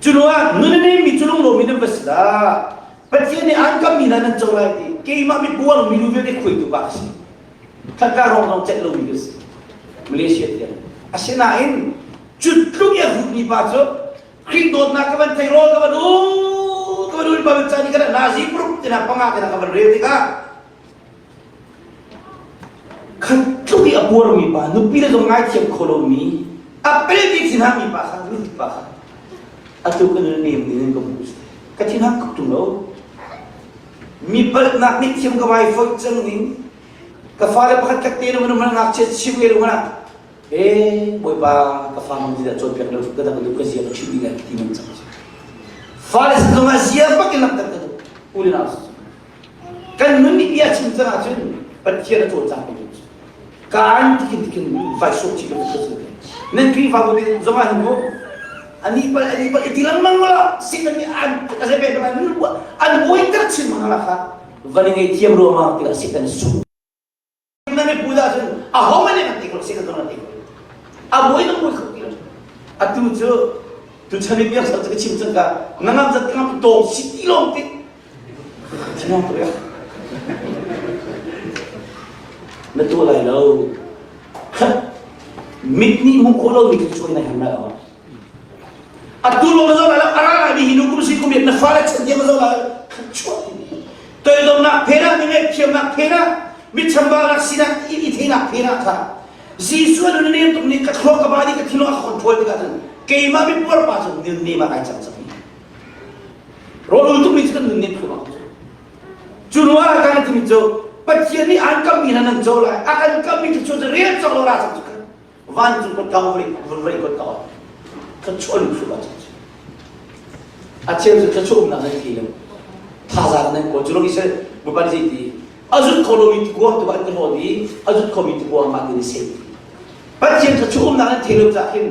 Cu ruangah nun a nei mi cu lunglo mi nan va si dah. Pathian nih an kammi hna nan co lai ti keimah mi buang mi nu vialte khuaitu pa ka si. Thlaka rong zong celh lomi ka si. Malaysia tiang. Asinain cu tluk i a rutmi pa cu Khrih dawtnak ka van thei rawl ka van u ka van ul pa van cani kana nazi pruk tina panga tina ka van rel tikah khat tluk i a buarmi pa nupi le zong ngaithiam kho lomi a pel ti thinhang mi pa kha nupi pa kha atu ka nun nem ning ka hmu ka thinhang kho tung lo mi palhnak nih thiam ka vai foih cang ning ka fale pakhat khat te na man ngakchia chim nge lo mana e bawipa ka fa mang dah cawnpiak lo ka dang ka zia ka chim ding ti man cang fale sin zong ah zia bak in langhter ka duh u le nau kan nun nih bia chim cang ahcun Pathian a cawlcang ko cu kaan tikin tikin vai sawh chih kan su nan Khrihfabu te zong ah hin mu ani pal ani pal iti lengmang la sin ani an ka se pe an an buaiter chin mang la kha van ngei thiam ruangah tikah Satan su na mi pu dah cun a ho man kan ti ko Satan zong ti ko a buai dong buai kho ti lo atu cu tu chan i biak sa ka chim cang ka ngangam zat ngam to si ti long ti Thinang tuk ya. Na tuah lai lo. Mit nih hmuh khawh lomi thil chuai na herh lai lo. Atu lawng na zoh lai lo, a ra lai mi hi nu kum si kum na fale chan tiang na zoh lai chuah toidomnak phen ah mi ngaihthiamnak phen ah mi chambaunak sinak i i theinak phen ah kha Jesuh a nun nem tuk nih ka thluak ka body ka thinlung a control tikah cun keimah mi puar pa cu nun nem ah kai cang cang Rawl ul tukmi cu kan nun nih phum cu ruang ah kan timi cu Pathian nih an kammi hna nan co lai a kan kammi cu cu rel cawk lo ra cang cu kan vancung kot ka vun vun vei kot ka ka chuan thlu ah cang a cheu cu thluachuah umnak nan thei lo thazaang nan kawl cu lo Israel Bawipa nih zei ti a zut kho lomi tikuang tu an ka hlawt i a zut khomi tikuang mah ti ni Pathian thluachuah umnak nan thei lo cah khin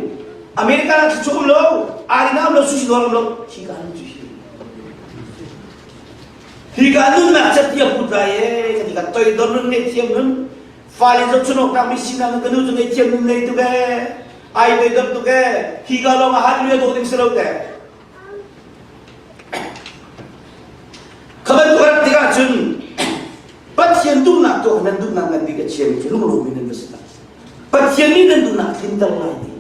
America ah thluachuah um lo Arina um lo sushi dawr um lo hi ka nun cu hi hi ka nunnak cat tia put lai e ka ti ka toidor nun ngei thiam nun fale zoh chun awk mi sinak ka nu cu ngei thiam nun ngei tuk e ai toidor tuk e hi ka lawng ah hallelujah dawh ding si lo te Kha bantuk rak tikah cun Pathian duhnak tuah nan duhnak ngan bik a chiami cu lunglawm in nan va si lai. Pathian nih nan duhnak tlinter lai ti.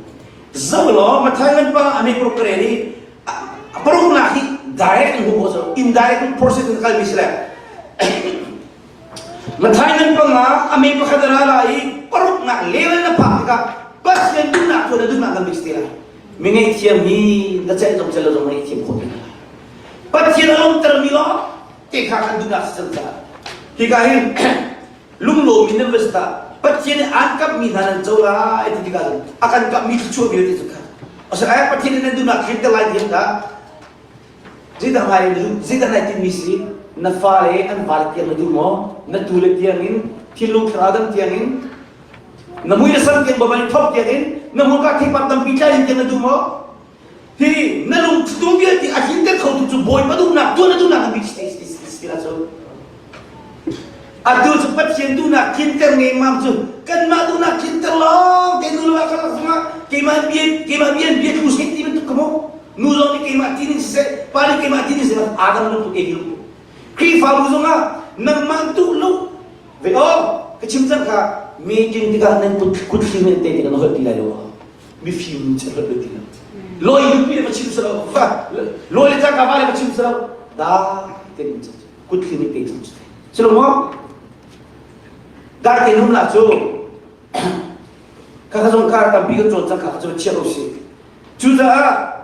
Zoh law Matthai ngan pa ame paruk ka rel i paruknak hi direct in hmu khawh indirect process in kalmi si le Matthai ngan panga ame pakhat a ra lai i paruknak level na phak tikah Pathian duhnak tuah na duhnak ngan bik si te lai. Mi ngaihthiam hi na celh zong celh lo zong ngaihthiam khawh ti lai. Pathian a lawmtermi lawng te kha kan duhnak si cang caah hika hin lunglawm in nan va si ta Pathian nih aan kamhmi hna nan co lai ti tikah cun a kan kamhmi thluachuah vialte cu kha a si ai Pathian nih nan duhnak tlinter lai ti kha zeidah ngai na duh zeidah nai tinhmi si na fale an vale tiang na duh maw na tule tiang in thinlung thlarau dam tiang in na mui na sam tiang babai thop tiang in na hmurka theipar tampi tlai in tiang na duh maw Hi na lungthu vialte a tlinter khotu cu Bawipa duhnak tuah na duhnak a bik si la cu. Atu cu Pathian duhnak tlinter ngemam cu kanmah duhnak tlinter lawng te nu le va kan lak zongah keimah bia keimah bia bia thu seh ti bantuk ka mu nu zong nih keimah ti ning siseh pa nih keimah ti ning siseh Adam lungput Evi lungput Khrihfabu zongah nangmah duh lo ve aw ka chim cang kha meeting tikah nan kut kut thling nan te tikah na holh ti lai lo mifim chan holh ti lo lawi nupi le va chim selo va lawi le cangka va le va chim selo da te in kut thling nih pe cang cu silo maw dai te num la cu kha kha zong kha tampi kan cawn cang kha cu chia ko si cucaah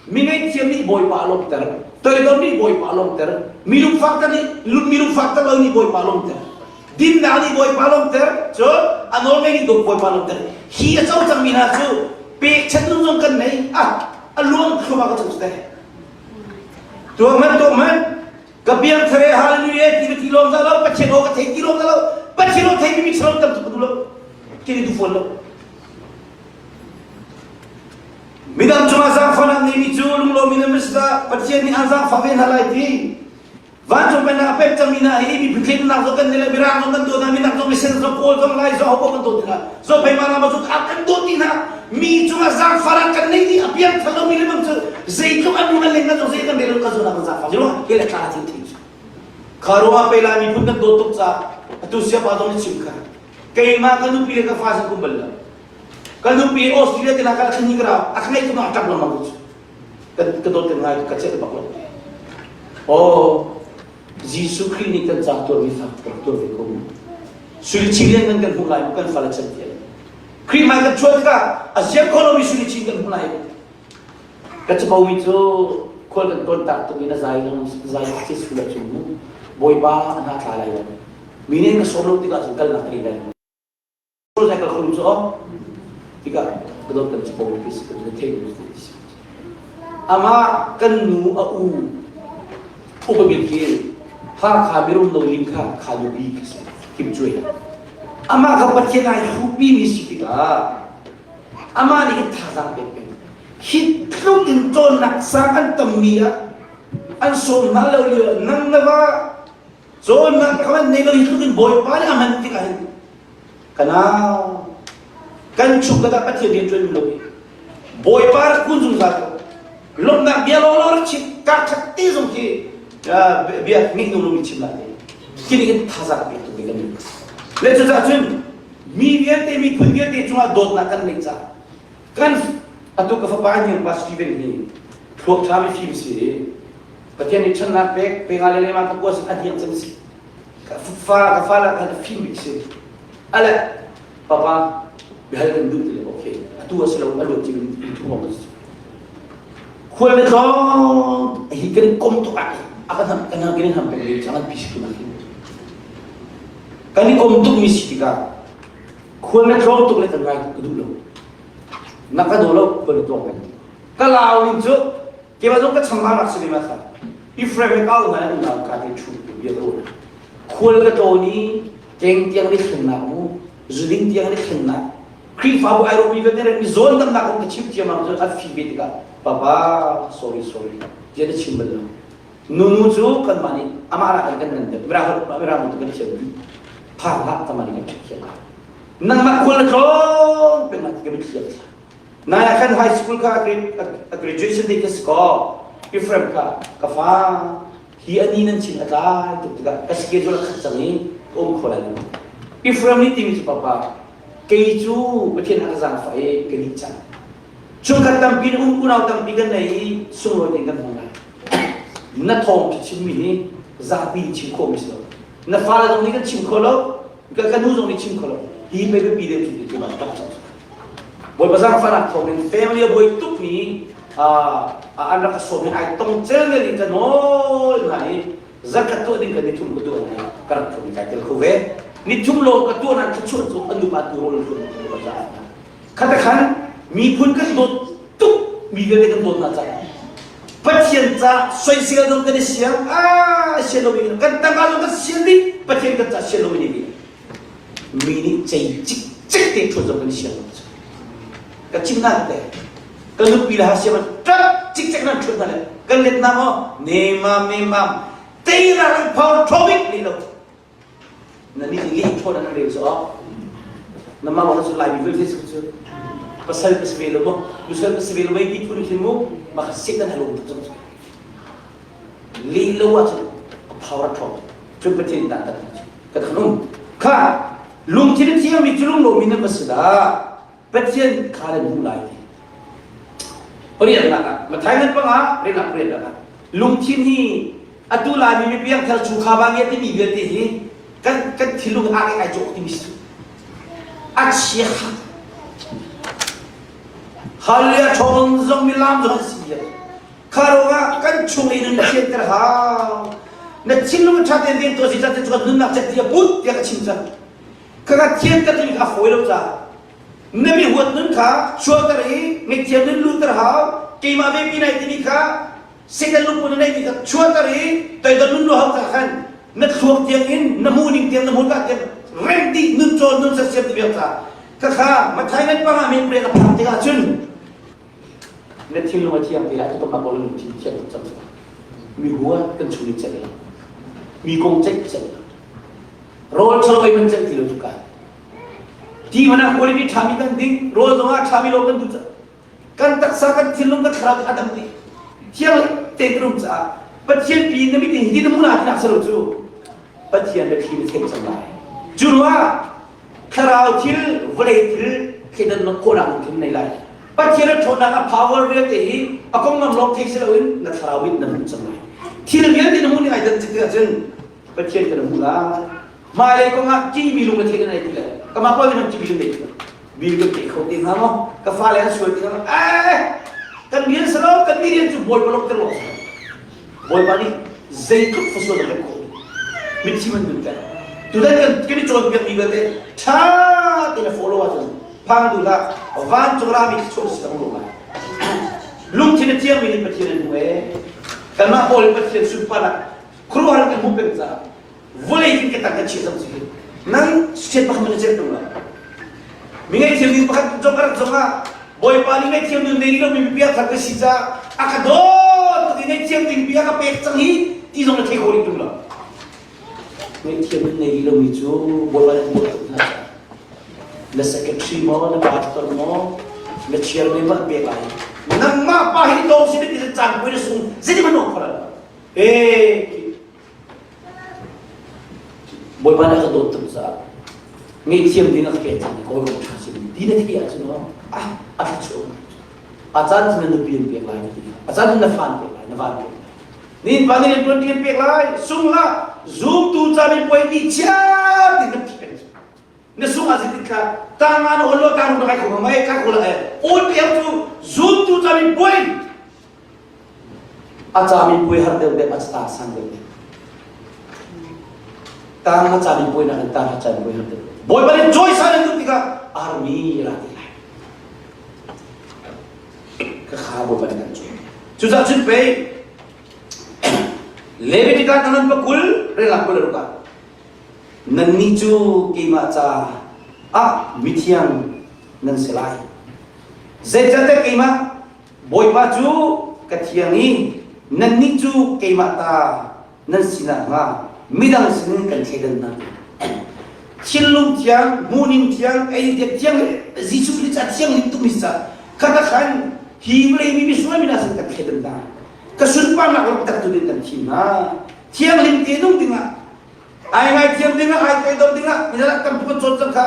Mi ngaihthiam nih Bawipa a lawmhter. Toidor nih Bawipa a lawmhter. Mi lungfak nih mi lungfak lo nih Bawipa a lawmhter. Dinnak nih Bawipa a lawmhter. Cun a nawlngei nih Bawipa a lawmhter. Hi a co cangmi hna cu pekchanh nung zong kan nei. Ah, a luang thluahmah ka cung te. Tuah hmanh, tuah hmanh. Ka piang thare hallelujah ti ti lawng za lo, Pathian aw ka thei ti lawng za lo. Pathian aw thei mi mi tam tuk ka duh lo. Kini du fawn lo. Midang cungah zaangfahnak ngeimi cu lunglawm in an si dah Pathian nih aan zaangfah ve hna lai ti. Vancung pennak a pek cangmi hna hi miphun thleidannak zong kan nei lo, Mirang zong kan dawt hna, minak zong misen zong Kawl zong Lai zong hopoh kan dawt hna. Zophei Mara ma cu a kan dawt dih hna. Mi cungah zaangfahnak kan nei dih a piangthar lomi le bang cu zeitluk an lung an leng kan zong zei kan rel lo kan zawn ah kan zaangfah. Hi le thla thil thei. Kha ruangah pei Lai miphun kan dawt tuk caah atu siapa zong nih chim kha. Keimah ka nupi le ka fa sin kum bal lo. Ka nupi Australia te na kal khan hi ka rau a ngai tuk a ṭap lengmang cu. Ka ka dawt kan ngai ka chet bak lo. Oh Jesuh Khrih nih kan ca tuarmi fak rak tuar ve ko mu. Sui chin lian kan kan hmuh lai mu kan fale chan tiang. Khrih hmai kan chuah tikah a ziam kho lomi sui chin kan hmuh lai. Ka capo mi cu khual kan tawn tak tuk in a zai zai ci sul ah cun mu Bawipa a hna tla lai lo. Mi nih an ka sawm lo tikah cun kalnak ka ngei lai lo. Zai kal khulu cu tikah ka dawt kan capo mi si kan thei mi si. Amah kan nu a u upa bik khi Hakha mirum no lim kha kha nupi khi si Kim Cuai. Amah kha Pathian ai hrupi mi si tikah amah nih hin thazaang pek peng. Hi tluk in cawnnak sang an tammi ah an sawm hna lo lio nang na va cawnnak kha nei lo hi tluk in Bawipa nih a hman tikah hin ka nau kan chung ka dah Pathian rian ṭuan lo hi Bawipa rak kun zungzal ko lawmhnak bia lawlaw rak chim kar khat te zong khi bia ngeih nu lomi chim la te khi nih hin thazaang pek tuk kan le cucaah cun mi vialte miphun vialte cungah dawtnak kan neih caah kan atu ka fapa hniang pa Steven hi thluak ṭha mi fim si Pathian nih ṭhannak pek pe nga le lema ka kua sin a hniang cem si ka fa ka fa la khan a fim bik si ale papa bihal kan duh ti le okay atu a si lo a luat cim in thu mong si khual le tlawng hi kan kom tuk ah a kan ham kan kan ham peng le chang an pi si tu nak kan i kom tuk mi si tikah khual le tlawng tuk le kan ngai ka duh lo na ka daw lo khual le tlawng peng ka lau ning cu Keimah zong ka chambau nak si ve ma kha. Ephraim he kau hna unau ka te thu bia ka ruah. Khual ka tlawn i keng tiang ni thlennak mu, zuding tiang ni thlennak. Khrihfabu ai romi vialte ren mi zawn damnak kong ka chim ciammam cu an fi ve tikah papa sorry sorry tiah na chim bal lo. Nunu cu kanmah nih amah lah kan kan ngan deuh. Mirang mirang tu kan thiam dih. Phang hlah kanmah nih kan thiam. Nangmah khual na tlawng peng ah ti ka mitthli a tla. Nai ah khan high school kha a graduation day ka si kaw Ephraim kha ka fa hi ani nan chin a tlai tuk tikah ka schedule a khat cang i ka um kho lai lo. Ephraim nih timi cu papa kei cu Pathian a ka zaangfah i ka nih cang. Chungkhat tampi na um unau tampi kan nei i sunglawi tein kan hmang lai. Na thawng khi chimmi hi zapi nih chim khawhmi si lo. Na fale zong nih kan chim kho lo, ka nu zong nih chim kho lo. Hi pei biapi deuh cu ti bang tak cang. Bawipa zaangfahnak thawngin family a buai tukmi an rak ka sawm i ai tong celngel in ka nawl hna i zarkhat tuah ding ka nithum ka tuah hna ka rak thum kai tel kho ve nithum lawng ka tuah nan thluachuah cu an nupa tu rawl an tuah caah khata khan miphun kan dawt tuk mi vialte kan dawt hna caah Pathian ca soisel zong kan i siang ah sian lomi kan tangka zong kan sian dih Pathian kan ca sian lomi nih mi nih cei cikcek te ṭhuat zong kan i siang lo ka chim na te ka nupi le ha siam ṭap cikcek nan ṭhuat hna le kan let na maw nemam nemam teira ran phor ṭhobik ni lo na ni li ṭhuat an rel so na ma wa cu lai mi vialte cu pasal ka si ve lo mo nusal ka si ve lo mei ti phun khin mu ma kha sik nan halung tuk cang li lo ah cun a phor a ṭhawng cun Pathian dah ka thanung kha lungthin a thiangmi cu lunglomi nan va si dah Pathian kha nan hmuh lai ti pariatnak ah Mathai ngan panga rinak pariatnak ah lungthin hi atu laimi mi piangthar chungkhar ba ngia timi vialte hi kan kan thinlung ah ai cawk timi si a chia Hallelujah ṭhawng zong mi lam zong an si Kha ruangah kan chung i nun thianter hau. Na thinlung ṭha tein rian tuah si cang cu nunnak cet ti a put tiah ka chim cang. Kha ka thianter timi kha a fawi lo caah na mi huat nun kha chuahter i ngaihthiam nun luhter hau. Keimah ve mi nai timi kha Satan lungput na neihmi kha chuahter i toidor nun lu hau ca khan na thluak tiang in na hmuh ning tiang na hmurka tiang rem dih nun cawn nun sersiam ti vial ca kha kha Mathai ngan panga men pre na phak tikah cun Na thinlung a thiang ti ah tukum ah kawl lungthin thiang tuk cang mi hua kan chung in ceih lo mi kong ceih ceih lo rawl ṭhalo ei man ceih ti lo tuka ti man ah quality ṭhami kan ding rawl zong ah ṭhami lo kan duh kan taksa kan thinlung kan thlarau a dam dih thiang te kan um caah Pathian pi na mit in hi na muna ti nak salo cu. Pathian biathli na theih cang lai. Cu ruangah thlarau thil, vawlei thil thleidan khawhnak lungthin nei lai. Pathian a ṭhawnnak a power vialte hi a konglam lawng thei si loin na thlarau mit na hmuh cang lai. Thil vialte na hmuh ning ai dan cik ahcun Pathian kan hmuh lai. Hmailei kongah ṭihmi lung na thei na nei ti lai. Kamah pawl nih ṭihmi lung nei ti lai. Mi kan pe kho te hnga maw? Ka fale an sual ti hnga maw? Eh! Kan rian si lo, kan mi rian cu Bawipa lawng ter lawng si. Bawipa nih zeitluk fasual a kan khawh. Mitthi man nun ter. Tutan kan kan i cawnpiak mi vialte ṭha tein a follow ahcun phang duh hlah vancung rami thluachuah si tang lai. Lungthin a thiangmi nih Pathian an hmu ee. Kanmah pawl in Pathian sunparnak khuaruahhar kan hmuh peng caah vawlei in ka tang ka chia cang si nang sian pakhat man cek tung lo mi ngaihthiam ding pakhat zong ka rak zong ah bawipa nih ngaihthiam ding nei lo mi bia thar ka si ca a ka dawt tuk i ngaihthiam ding bia ka pek cang hi ti zong na thei kho rih tung lo ngaihthiam ding nei lo mi cu bawipa nih dawt tuk hna na secretary maw na pastor maw na chairman maw an pek lai nangmah pa hi dawng si ti caan pui na sung zeiti man khol eh Bawipa nih a ka dawt tuk caah ngaihthiam ding a ka pek cang i kawl ṭha si ti na theih ahcun ah a thluachuah a caan cu na nupi an pek lai na ti a caan cu na fa an pek lai na va an pek lai nin pa nih rianṭuan an pek lai sung hlah zumtu ca min puai ni chiar ti na pek na sung ah zeitin kha tang na ol lo tang na kai kho mai kai kho la e ol piang cu zumtu ca min puai A camipuai har deuhdeuh, a catang sang deuhdeuh. Tang a camipuai nakin tang a camipuai har deuh. Bawipa nih joy san an duh tikah armi ra ti lai. Ka kha Bawipa nih kan cawn. Cucaah cun pei Leviticus tangan pakul relak kul ruka. Nannih cu keimah ca ah mithiang nan si lai. Zeicahtiah keimah Bawipa cu ka thiang i nannih cu keimah ta nan si nakhnga midang sinin kan thleidan hna. Thinlung thiang, hmuhning thiang, eidin thiang, Jesuh Khrih ca thianghlim tukmi ca kha khan hi vawlei mi misual mi hna sin kan thleidan hna. Ka sunparnak rak tu ding kan thim hna. Thianghlim te nung dingah ai ngaithiam dingah ai toidor dingah midang tampi kan cawn cang kha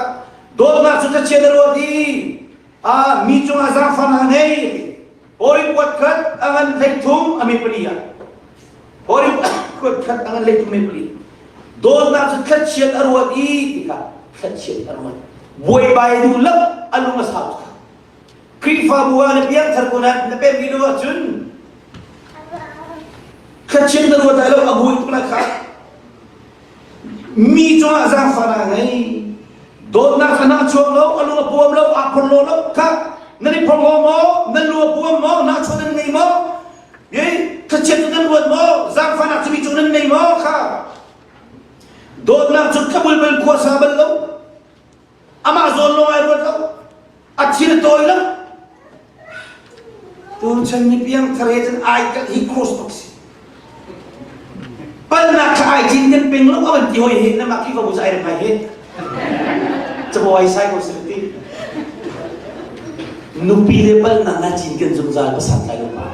dawtnak cu thlachiat a ruat i Ah, mi cungah zaangfahnak a ngei a ti. Hori kuat khat a ngan 13 a mi pali ah. Hori kuat khat a ngan 13 mi pali. Dawtnak cu thlachiat a ruat i ti kha thlachiat a ruat. Buaibai duh lo a lung a sau kha. Khrihfabu ah na piangthar ko na na pem rih lo ahcun thlachiat na ruat lai lo a buai tuk lai kha. Mi cungah zaangfahnak a ngei. Dawtnak kha na chuak lo, a lung a puam lo, aa phorhlaw lo kha nan i phorhlaw maw, nan lu a puam maw, nahchuah nan ngei maw, eh, thlachiat cu nan ruat maw, zaangfahnak cu mi cung nan ngei maw kha. Dawtnak cu thlabul bal khua sa bal lo, amah zawn lawng ai ruat lo, a thil tawi lo. Tuchan ni piangthar he cun ai kalh hi cross tuk si. Palnak kha ai cinken peng lo a van ti hoi he namah Khrihfabu cu ai rem hai he. Cabuai sai ko si ti. Nupi le palnak na cinken zungzal pasal tlai lo pa.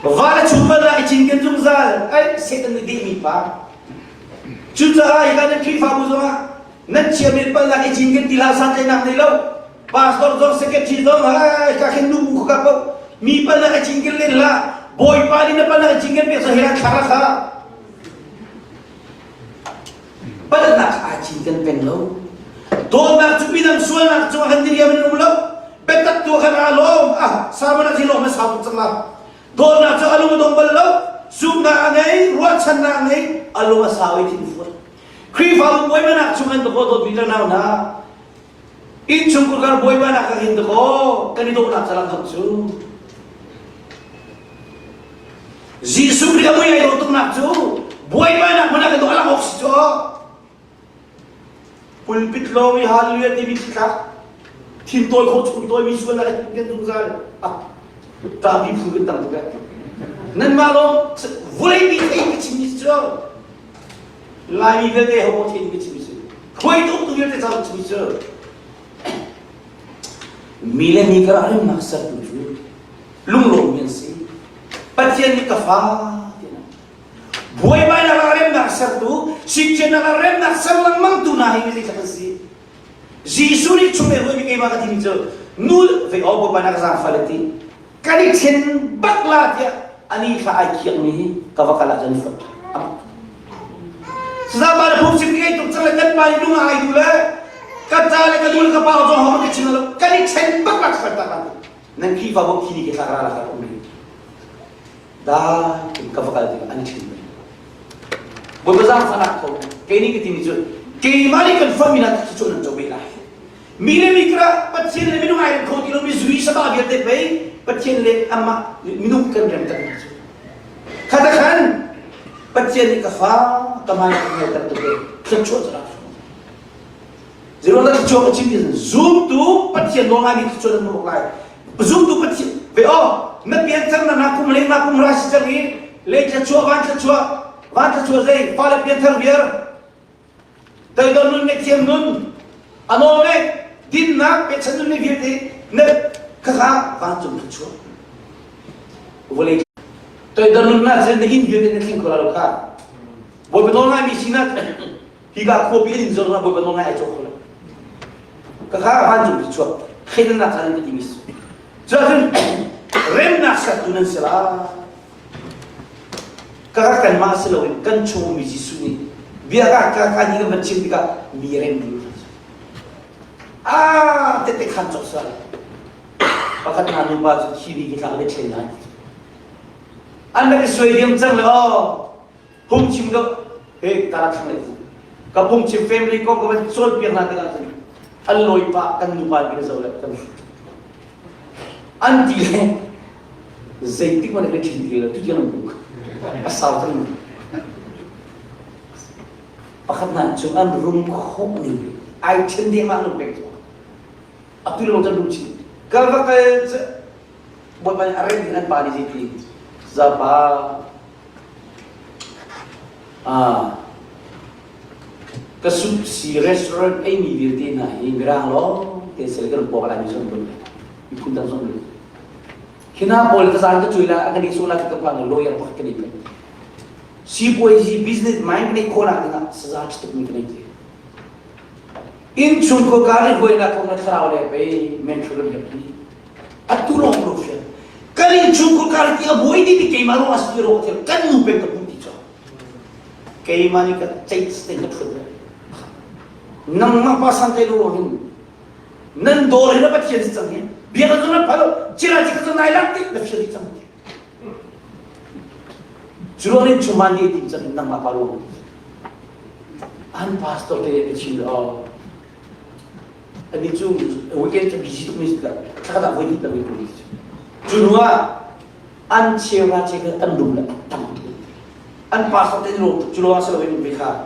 Va le chung palnak i cinken zungzal ai Satan nih dehmi pa. Cucaah hi kan Khrihfabu zongah nan chiami palnak i cinken ti hlah santlaihnak nei lo. Pastor zong secretary zong hai ka khin nu bu ka ko mi palnak i cinken len hlah. Bawipa nih na palnak i cinken pek sa hela thla kha. Palnak aa cinken peng lo. Dawtnak cu midang sualnak cungah kan diriam in um lo. Biatak tu khan aa lawm. Ah, sermon ah lawm na sau tuk cang la. Dawtnak cu a lung a dong bal lo. Zumhnak a ngei, ruahchannak a ngei, a lung a sau i thinfuat. Khrihfabu buaimanak chung an dawt dawtmi le nau hna, innchungkhar kar buaimanak ka hin dakaw kan i dawhnak calang hak cu. Jesuh Khrih a mui ai dawh tuknak cu buaibainak hmun ah kan dawh a lang awk si cu. Pulpit lawng i hallelujah timi thlak thin tawi khawh chung tawi mi sual ah kan zungzal ah ṭapi phu kan tam tuk eh nanmah lawng vulei mi thei ka chim mi cu Laimi vialte ho thei ka chim si hruaitu tu vialte ca chim cu mi le mi kar ah remnak sertu cu lunglawm mi an si Pathian nih ka fa ti. Buaibainak ah remnak sertu, sikṭhennak ah remnak ser lengmang tu hna hi zeitluk an si. Jesuh nih chung le ruimi keimah ka timi cu nu ve aw Bawipa na ka zaangfah le ti kan i ṭhen bak la tiah ani thla ai khiakmi hi ka va kal ahcun i fonh Sazapa na phungchim ngei tuk cang le kan pa nih lung a ai duh le ka ca le ka nu le ka pa zong ho ka chim lo kan i ṭhen bak la ka tak nan Khrihfabu khi ni ke thlak ra la ka um dai ka va kal tikah an i ṭhen Bawipa zaangfahnak tho kei nih ka timi cu keimah nih kan fami hna cu nan co ve lai. Mi le mi kra Pathian le minung ai rem kho ti lomi zui sabah vialte pei Pathian le amah minung kan rem tak cu. Khata khan Pathian nih ka fa ka mai ka ngai tak tuk e thluachuah cu rak Zeruang dah thluachuah ka chim ti zumtu Pathian nawl ngaimi thluachuah nan hmuh lai. Zumtu Pathian ve aw na pianthar na na kum le na kum ra si cang i lei thluachuah van thluachuah van thluachuah zei fale pianthar viar toidor nun ne thiam nun a nawl ne dinnak pechan nun ne vialte na khakha vancung thluachuah vawlei toidor nun na cun na inn vialte na tling kho la lo kha Bawipa nawl ngaimi sinak Hika khuapi an in zor na Bawipa nawl ngai ai cawk kho lo. Ka kha vancung ti chuak thleidannak caan in ka timi si. Cuahcun remnak sertu nan si la. Ka ka kanmah si loin kan chung mi Jesuh nih bia ka ka ka ni kan van chim tikah mi rem ding ah tete khan cawk sal pakhat hna nupa cu thi ni ki tlak le thlen lai an rak i suai diam cang le aw phungchim ka he kara thlang le ka phungchim family kong ka van cawnpiak hna tikah cun an lawi pah kan nupa in kan zo le kan an ti le zeitik man kan thin ti le tu tiang an buk a sau cang pakhat na cu an rum khawh ning ai then ding ma lu pek atu lo chan rum chin kal va kal bawipa nih a rem ding an pa nih zeiti zapa Ka si restaurant eimi vialte hna hi Mirang lawng te sel kan pawk lai mi zong bun miphun dang zong bun. Khi hna pawl ka zan ka cui la a kan i la ka pang lawyer pakhat kan i pe. Sipuazi business mind kan i khawnak dingah saza ṭha tuk mi kan i ti. Innchungkhar kar i huainak kong na thlarau le pei mentor kan herh hi. Atu lawng lo fian. Kan innchungkhar kar ti a buai ti ti keimah ruang a si ro thil kan nu peng ka pum ti cho. Keimah nih ka ceih te ka thut. Nangmah pa san te lu hin nan dawr hi na pathian si cang hi bia ka zong na phalo cira chi ka zong nai lak ti na fial ti cang cu ruang in chuman ni ti cang nangmah pa ruang an pastor te ka chim lo Ani cu weekend cu busy tuk mi si thla voi hnih tam in cu hnu ah an cheu che kha an lung le tam tuk an pastor te ro cu lo ah si loin ve kha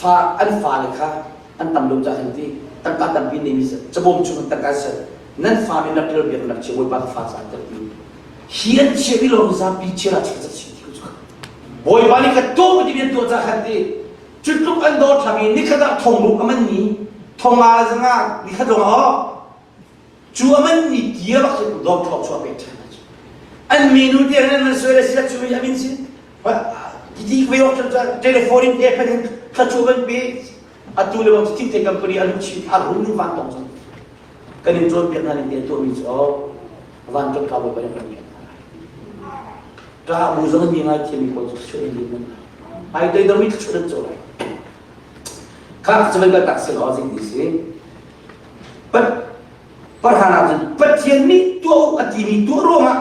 fa an fa le kha an tam lo ca an ti tangka tampi nei mi cabawm chung tangka sel nan fa min rak tel biak nak che bawipa ka fa ca tel ti hi an chia mi lo zapi chia la che ca si ti ku bawipa nih ka to ti bian to ca khan ti Cu tluk an dawt hlang i nikhat ah thongruk a manmi thonga le zanga nikhat lawng ah cu a manmi tia bak cu dawt thawk chuah pek ṭhan an menu te an man suai le sila cu a min sin ti ve ok cun telephone in te phan in thlachu ban pe atu le bang thing te company a lu chin a rum ning van tong cun kan in cawn piak hna ning te tuah mi cu van ton ka bo kan kan Ṭah bu zong mi ngai thiam mi pawl cu chuah in din ai toidor mi chuah an caw lai. Kha cu van tak si law zing ti si. Pat parhan ah cun Pathian nih tuah u a timi tuah ruangah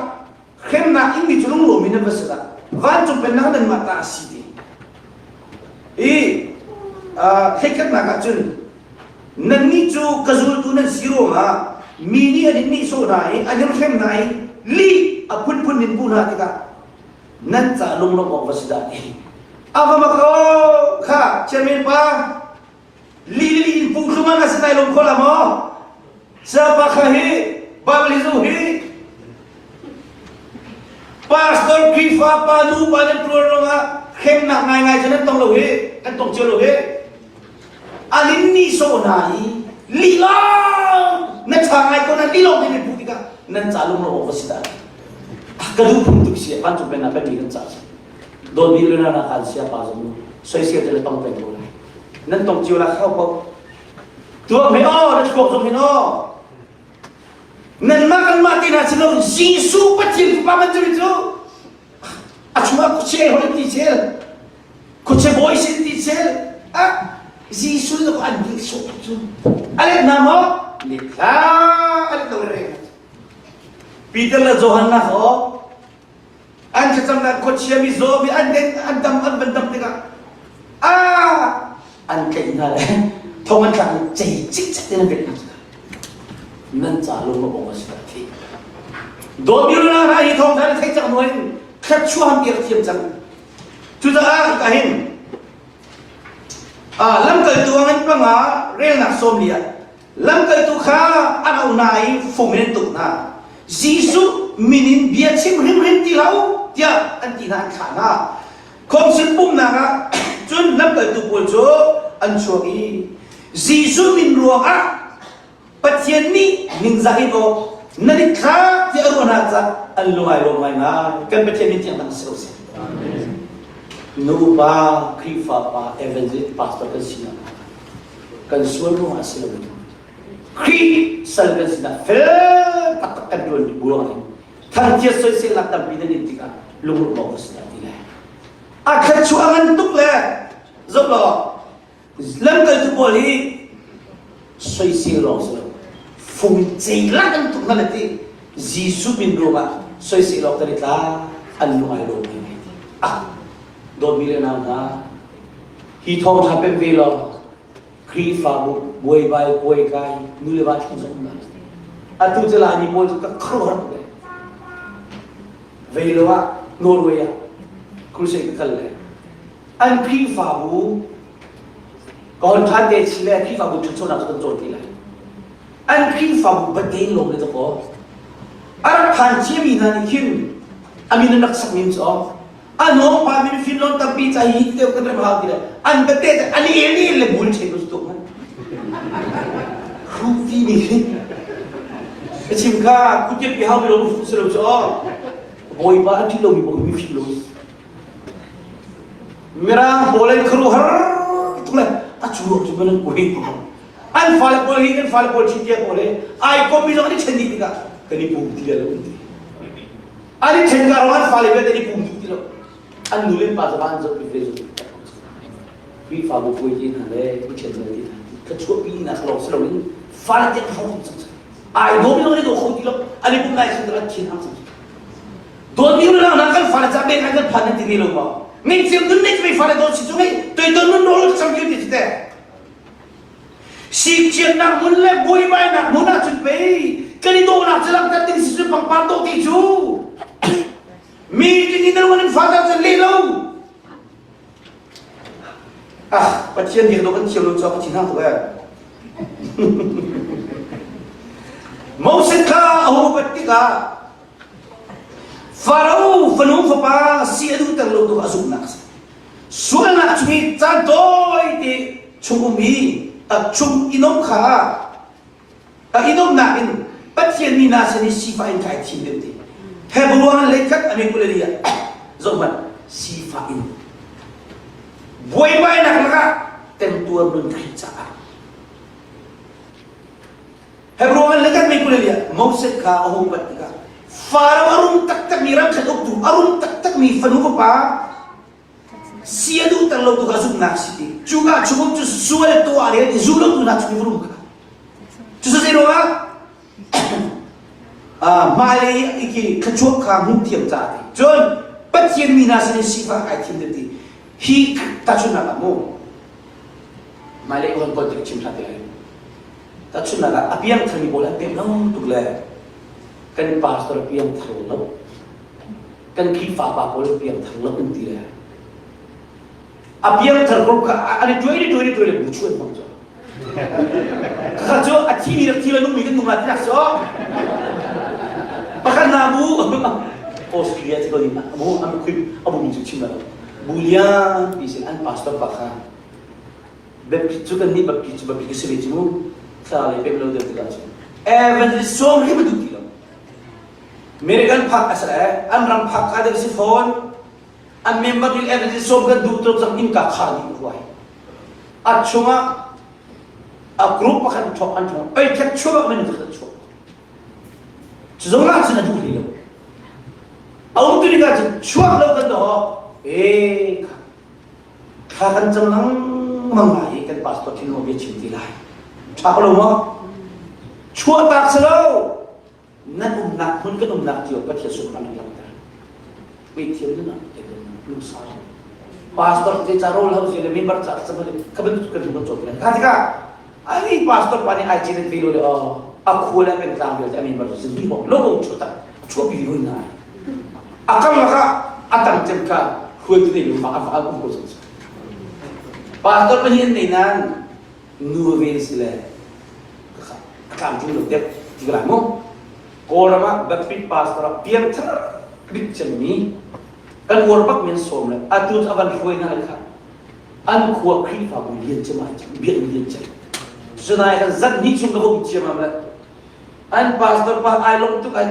hremnak in mi cu lunglawm in nan va si dah vancung pennak nanmah ta a si ti. I hleikhatnak ah cun Nannih cu ka zultu nan si ruangah mi nih an in nihsawh hna i an in hrem hna i lih a phunphun in puh hna tikah nan ca lunglawmh awk va si dah ti. A va mak kha chairman pa lih le lih in puh thlum ah na si nai lawm kho la maw? Siapa kha hi Bible hi zo hi Pastor Khrihfa pa nu pa nan ṭuan ruangah hremnak ngaingai cu nan tong lo hi kan tong cio lo hi an in nihsawh hna i lilong na ṭha ngai ko na lilong in phu tikah nan ca lung lo awk va si dah ka duh phung tuk si vancung pennak pemi kan ca si. Dawtmi le na kan sia pa zong soisel te le tong peng ko lai. Nan tong cio la khau ko. Tuah me aw na chuak zong hin aw. Nanmah kanmah ti hna si lo Jesuh Pathian Fapa man cu cu a chungah khuachia hoi ti chel khuachia bawi sin ti chel ah Jesuh cu an nih sawh cu a let hna maw let hlah a let lo re Peter le Johan na aw an thlacamnak khuachia mi zaw mi an den an dam an van dam tikah ah an tlaih hna le thong an thlak cei cikcek in an vet hna nan ca lung a bong a si thi dawt mi na hna hi thong tha thei cang nuin thluachuah ham kir thiam cang cucaah ka hin lamkaltu an panga relnak sawm li ah Lamkaltu kha an auh hna i fung in an tuk hna. Jesuh min in bia chim hrimhrim ti hlah u tiah an ti hna an thlah hna. Khawmsin pumhnak ah cun lamkaltu pawl cu an chuak i Jesuh min ruangah Pathian nih ningzah in awk nan i thlak tiah a ruah hna caah an lung ai lawm ngaingai. Kan Pathian min thiang dang si ko seh. Nupa Khrihfa pa evangelist pastor kan sinak kan sual ruangah si loin Khrih sal kan sinah fel taktak kan ṭuan bu ruangah hin thangchiat soiselnak tampi nan in tikah lungruh awk a si dah ti lai. A thluachuah a ngan tuk le zoh law lamkaltu pawl hi soisel lawng si lo fung ceilak an tuk hna le ti Jesuh min ruangah soisel awk kan i tla an lung ai lawm ngai ti. Ah dawtmi le nau hna Hi thawngṭha pemh ve law Khrihfabu buaibai buaikai nu le va thleng zong um lai. Atu cu Laimi pawl cu ka khuaruahhar tuk le. Vei lo ah Norway ah crusade ka kal le an Khrihfabu ka hon ṭhan te chi le Khrihfabu ṭhanchonak cu kan cawn ti lai. An Khrihfabu batein lawm le dakaw. A rak phan ciami hna nih khin a min an rak sak ning cu an hawng pa min fin lon tampi ca hi te kan rem hau ti le an bate te an el ni le bul chen us tuk man hrufi ni hi ka chim kha kutip pi hau mi lo fu se lo cho bawipa a thi lo mi bo mi fi lo mirang pawl an khru har tuk le a chu ro chu ban ko hi an fale pawl hi kan fale pawl thi tia pawl he ai kom mi zong an i chen dih tikah kan i pum ti lo ti An i ṭhen ka ruang an fale vialte an i pum dih ti lo. An nu le pa zong an zoh bik ve zong. Khrihfabu puai ti hna le i ṭhen lo ti hna ka chuahpi nak lawng si loin fale tiang hrawng cang ai dawm lo an i daw kho ti lo an i pum lai sin an thin hang cang dawt mi lang na kan fale ca bek kan phan ti ni lo ma ngei thiam dun nei mi fale dawt si cu ngei toi ton nun rol cang ti ti te Sikciannak hmun le buaibainak hmun ah cun pei kan i dawhnak cu langhter ding si cu pangpar dawh ti cu mi tini na ruan in father cun leh lo ah Pathian nih kan thiam lo cu ka thin hang tuk eh Moses kha a hung upat tikah Farao fanu fapa si a duhter lo tu a zumhnak a si. Sualnak chung i caan tawite chung um i a chung i nom kha a i nomnak in Pathian mi hna sin i sifah in kai thim deuh ti. Hebrew an leikhat a min kuleli ah zohhmanh sifah in buaibainak lakah temtuar nun Khrih caah Hebrew an leikhat min kuleli ah Moses kha a hung pat tikah Faro a rum taktakmi ram khat uktu a rum taktakmi fanu fapa si a duhter lo tu kha zumhnak si ti cuka chungum cu sual tuah le zu lo tu hna chung i rum kha cu zei ruangah hmailei i khi thluachuah kha hmuh thiam ca ti cun Pathian mi hna sin in sifah kai thim ti hi tahchunhnak ah mu hmailei hon kon tik chim hlah te lai tahchunhnak ah a piang tharmi pawl an pem lo tuk le kan pastor piang thar lo kan Khrihfa pa pawl piangthar lo an ti le a piangthar group kha an i tuai ni tuai ni tuai le bu chuan hmang cu kha cu a thi mi rak thi le nung mi kan nung la tinak so pakhat na bu Australia ti ko ni bu am khui abu mi cu chim la bu lian pi sin an pastor pa kha Baptist cu kan nih Baptist cu Baptist ka si ve cu thla le pem lo deuh tikah cun evangelist sawm hi ma duh ti lo American phak a si le an ram phak ka deuh si fawn. An member nih evangelist sawm kan duh tuk cang innka khar dih huai. A chungah a group pakhat thok an thong ei thek chuak men pakhat chuak. Cu zong ah cun a duh hlei lo. A um tu ding ah cun chuak lo kan doh e thla kan cam lengmang lai i kan pastor thinlung bia chim ti lai. Ṭha ko lo maw? Chuah tak si lo. Nan umnak hmun kan umnak cio Pathian sunparnak nan langhter. Ngaihthiam nun ah lungsau. Pastor te ca rol ho le member ca ca ka bantuk kan kan cawm kha tikah ani pastor pa nih ai chin te lo le a khu le peng tlang vialte a member cu zin bok lo chu tak chu bi lui na a kam laka a tam cem kha huai tu nei lu fa a fa um ko cang pastor pa hi an nei nan nu ve si le a tlamtling lo deuh ti ka lai mu Kawlram ah Baptist pastor ah piangthar bik cemmi kan uar bak men sawm le atu a van hruai hna le kha an khua Khrihfabu lian cem ai cem biakinn lian cem cunai kan zat ni chung ka hung ciam am le an pastor pa ai lawm tuk an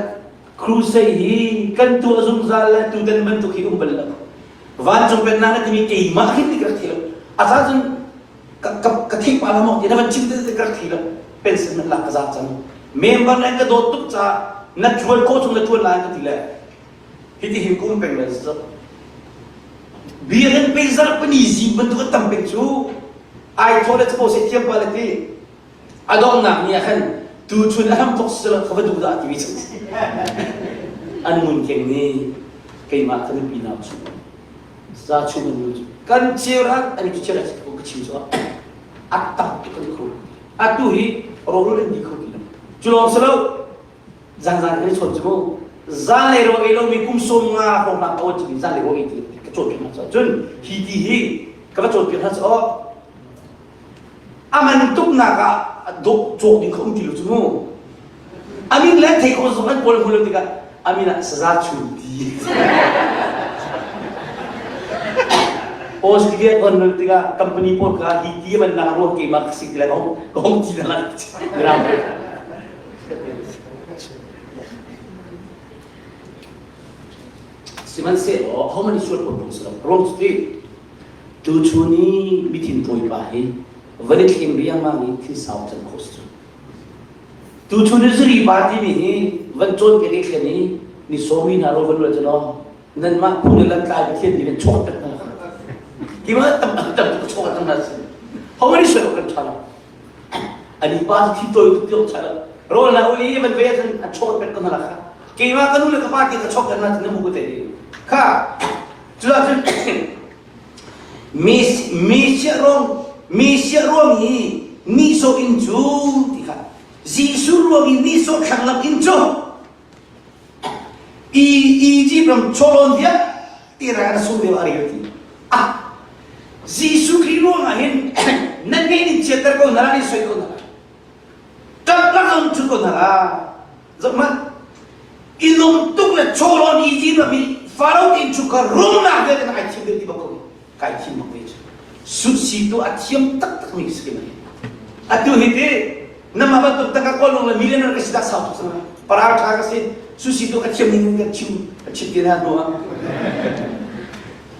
crusade hi kan tuah zungzal le tutan bantuk hi um bal lo vancung pennak na timi keimah hin ti ka rak thi lo a caan cun ka theih pa la maw ti na van chim te ka rak thi lo pension man lak ka za cang member le ka dawt tuk ca na ṭuan khawh chung na ṭuan lai ka ti le hiti hin kum peng le biakinn pe zarh pani zi bantuk a tam peng cu ai thaw le capo se thiam pa le ti a donghnak ni ah khan tuchun a hram thok sila ka va duh dah timi cu an ngun keng ni keimah ka nupi nau cu za chung an nu cu kan cheurat ani cu cheurat ka chim cu a tam tuk kan kho atu hi rawlul an di kho ti lo cu lawng si lo zanzan kan i chawn cu mu zanlei rawl ei lomi kum sawm nga hrawng hna ka awn cimi zanlei rawl ei ti ka cawnpiak hna cun hi ti hi ka va cawnpiak hna cu aw a man tuknak ah dawh cawk ding kha um ti lo cu mu amin le thei ko zong an kawl hmu lo tikah amin ah saza chum ti Australia kon lo tikah company pawl kha hi ti man nak ruang keimah ka si ti lai ka hong ti na lai ram Sihmanhsehlaw ahohmanh nih sual phawt phung si lo. Ruang cu ti tuchun i mithin bawipa hi van i thleng riangmang i thil sau can khawh si cu. Tuchun i zuri pa timi hi van cawnpiak i thlen i ni sawmi hna rawl van ruat cu law nanmah phu le lamtlai Pathian nih nan chawt tak hna. Keimah tam tam chawt tak hna si. Hohmanh nih sual awk kan ṭha lo. Ani pa cu thi tawi tuk tiok chan rawl na uli man ve cun a chawt pek ko na kha keimah ka nu le ka pa ti ka chawt kan na na mu ko te kha culah cun mi mi sia ruang mi sia ruang i ni so in cu ti kha Jesuh ruang i ni so thlanglam in cu I Egypt ram chawlawn vialte rak an sung deuh a rel ti. Ah, Jesuh Khrih ruangah hin nan ngeih in chiatter ko hna la, ni soi ko hna la. Ṭap lak um ṭhut ko hna la. Zohhmanh, i lung tuk le chawlawn Egypt ram i Faro inn chung kha rumnak vialte na ai thim deuh ti bak ko. Kai thim bak ve cu. Sut tu a thiam taktak mi si ke Atu hi ti nama bantuk tangka kawl le millionaire ka si dah sau tuk cang paral tha ka si susi tu ka thiam ning kan chim ka chim ti na hnu ah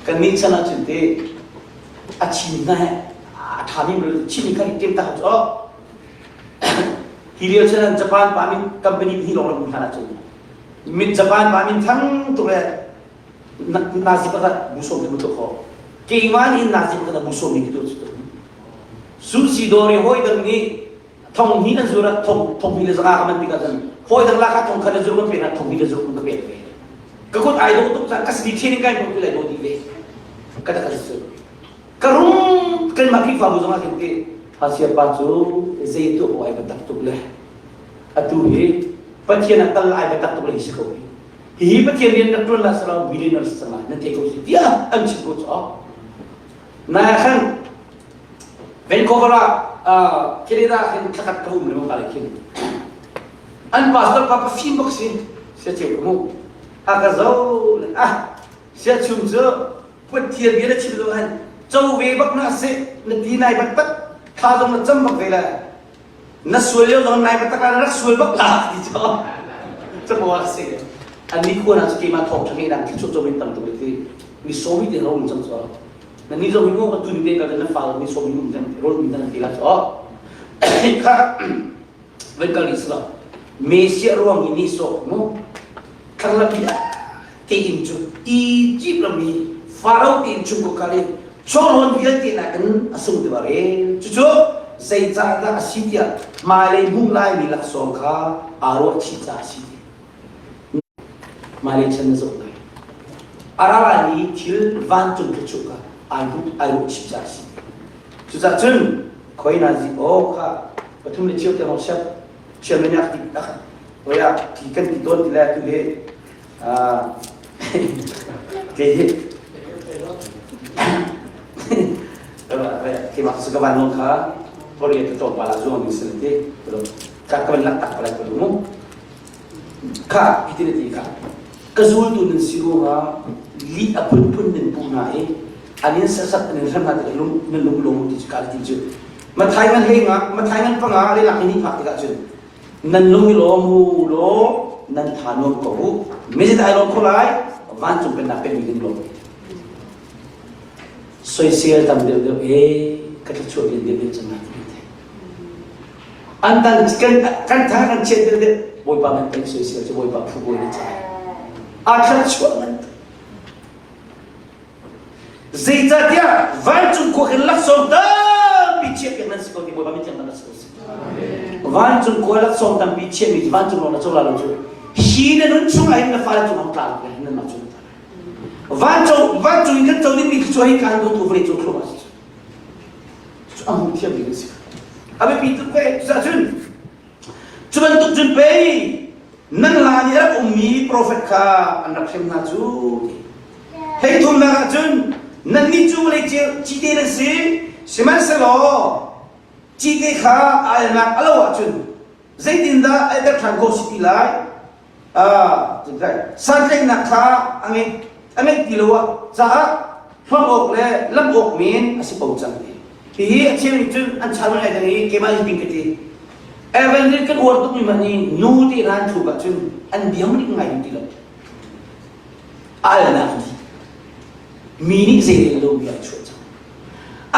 kan nih chan ah cun te a chim na he a tha mi chim kha tim ta cu hi lio chan Japan pa min company hi long lam hlan ah cun min Japan pa min thang tuk le nazi pakhat bu som ni tu kho keimah nih nazi pakhat bu som ni tu Susi dawr i hawi dang nih thong hnih an zur ah thong thong hnih le zanga ka man tikah cun hawi dang lak ah thong khat an zur kan pek ah thong hnih le zur kan ka pek ve. Ka kut ai dawh tuk cang ka sidi thian in kai hmuh lai dawh dih ve. Ka tak an sur. Ka rum kanmah Khrihfabu zong ah khin ti Hasia pa cu zei tu ko ai biatak tuk le atu hi Pathian ah tal ai biatak tuk le hi si ko hi. Hihi Pathian rian rak ṭuan la selaw millionaire si cang lai nan thei ko si tiah an chim ko cu. Na khan Vancouver ah Canada khin thlakhat ka um le ka le khin an pastor pa pa fim bak si sia cheu ka mu a ka zo le ah sia chung cu Pathian bia na chim lo han cho ve bak na se na ti nai bak tak thla zong na cam bak ve la na sual lio zong nai bak tak la na rak sual bak la ti cho cho mo si an ni khua na chu keima thawk thangi dang thil chu cho min tam tuk ti. Mi sawmi te ro cang cu. Na ni zong hi mo tu ni te ka na fa mi sawmi um cang rol mi nan ti la cho. Kha van kal isla. Mesia ruang i ni so mu thlanglak i te in cu Egypt ram i Pharaoh te in chung ko kal i chawhlawn vialte nakin a sung ti bare. Cucu zeicahdah a si tiah hmailei hmuh laimi laksawng kha aa ruahchih caah a si ti. Hmailei chan na zoh lai. A ra laimi thil vancung thluachuah kha ai hmuh ai ruahchih caah a si. Cucaah cun khoi na zi aw kha pathum le cheu tiang siap chairman nih a ti hoi ah ti kan ti tawn ti le tu hi kei hi keimah ka van nawn kha Korea te tlawmpal ah zuang ding si ti ka ka van lak tak palai ko mu kha hitin ti kha ka zultu nan si ruangah lih a phunphun nan puh hna i an in sasak an in hrem hna tikah lung nan lung lung ti cu ka ti cu Mathai ngan hlei nga Mathai ngan panga le lak ni phak tikah cun nan lung i lawm u law nan tha nuam ko u mizit ai lawm kho lai vancung pennak pekmi kan lawm soisel tam deuh deuh e ka thluachuah lian deuh deuh cang lai ti thei an tan kan kan tha kan chiat deuh deuh bawipa man peng soisel cu bawipa phu bawi na cai a thluachuah ngan Zeicahtiah vancung khua khin laksawng tampi chiahpiak nan si ko ti Bawipa min thiang nan si ko si. Vancung khua laksawng tampi chiahmi cu vancung lawng na co la lo cu hi na nun chung ah hin na fale cung ah tla lo nan mah cu vancung vancung in kan co dingmi cu hi kan tu vawlei cung thlum ah si cu a hmu thiam ding si. A biapi tuk ve cucah cun Cu bantuk cun pei nan hlan i a rak ummi profet kha an rak hrem hna cu. Hei thumnak ah cun nannih cu vawlei cite nan si, sihmanhsehlaw cite kha alnak a lo ahcun zeitindah alter ṭhan khawh si ti lai? Santlaihnak kha a ngeih a ngeih ti lo ah caah hlonh awk le lamh awk men a si ko cang ti. Hihi a cheu nih cun an chan ngai dang i keimah hi ping ka ti. Evan nih kan uar tukmi hmanh hi nu te hna an thluk ahcun an biam rik ngai ti lo. Alnak di. Mi nih zei rel lo mi ai chuah cang.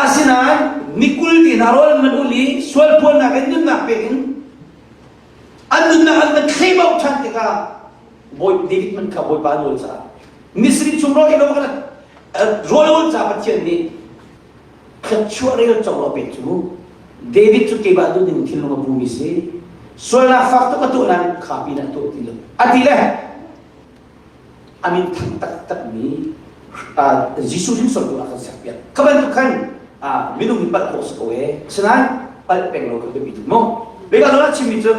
Asinain nikul te hna rawl an van ul i sual phuannak in nunnak pek in an nunnak an van thlebau ṭhan tikah Bawi David hmanh kha Bawipa nawl caah Misri chung rawl ei lo kan rawl ul caah Pathian nih thluachuah rel cawk lo pek cu David cu keimah duh ding thinlung a pumi si sualnak fak tuk a tuah nain kha pin ah tuah ti lo a ti le a min thang taktakmi Jesuh hringsortu a kan serpiak kha bantuk khan minung hi palh khawh si ko e asinain palh peng lo kha biapi tuk mu Bika lo chimmi cu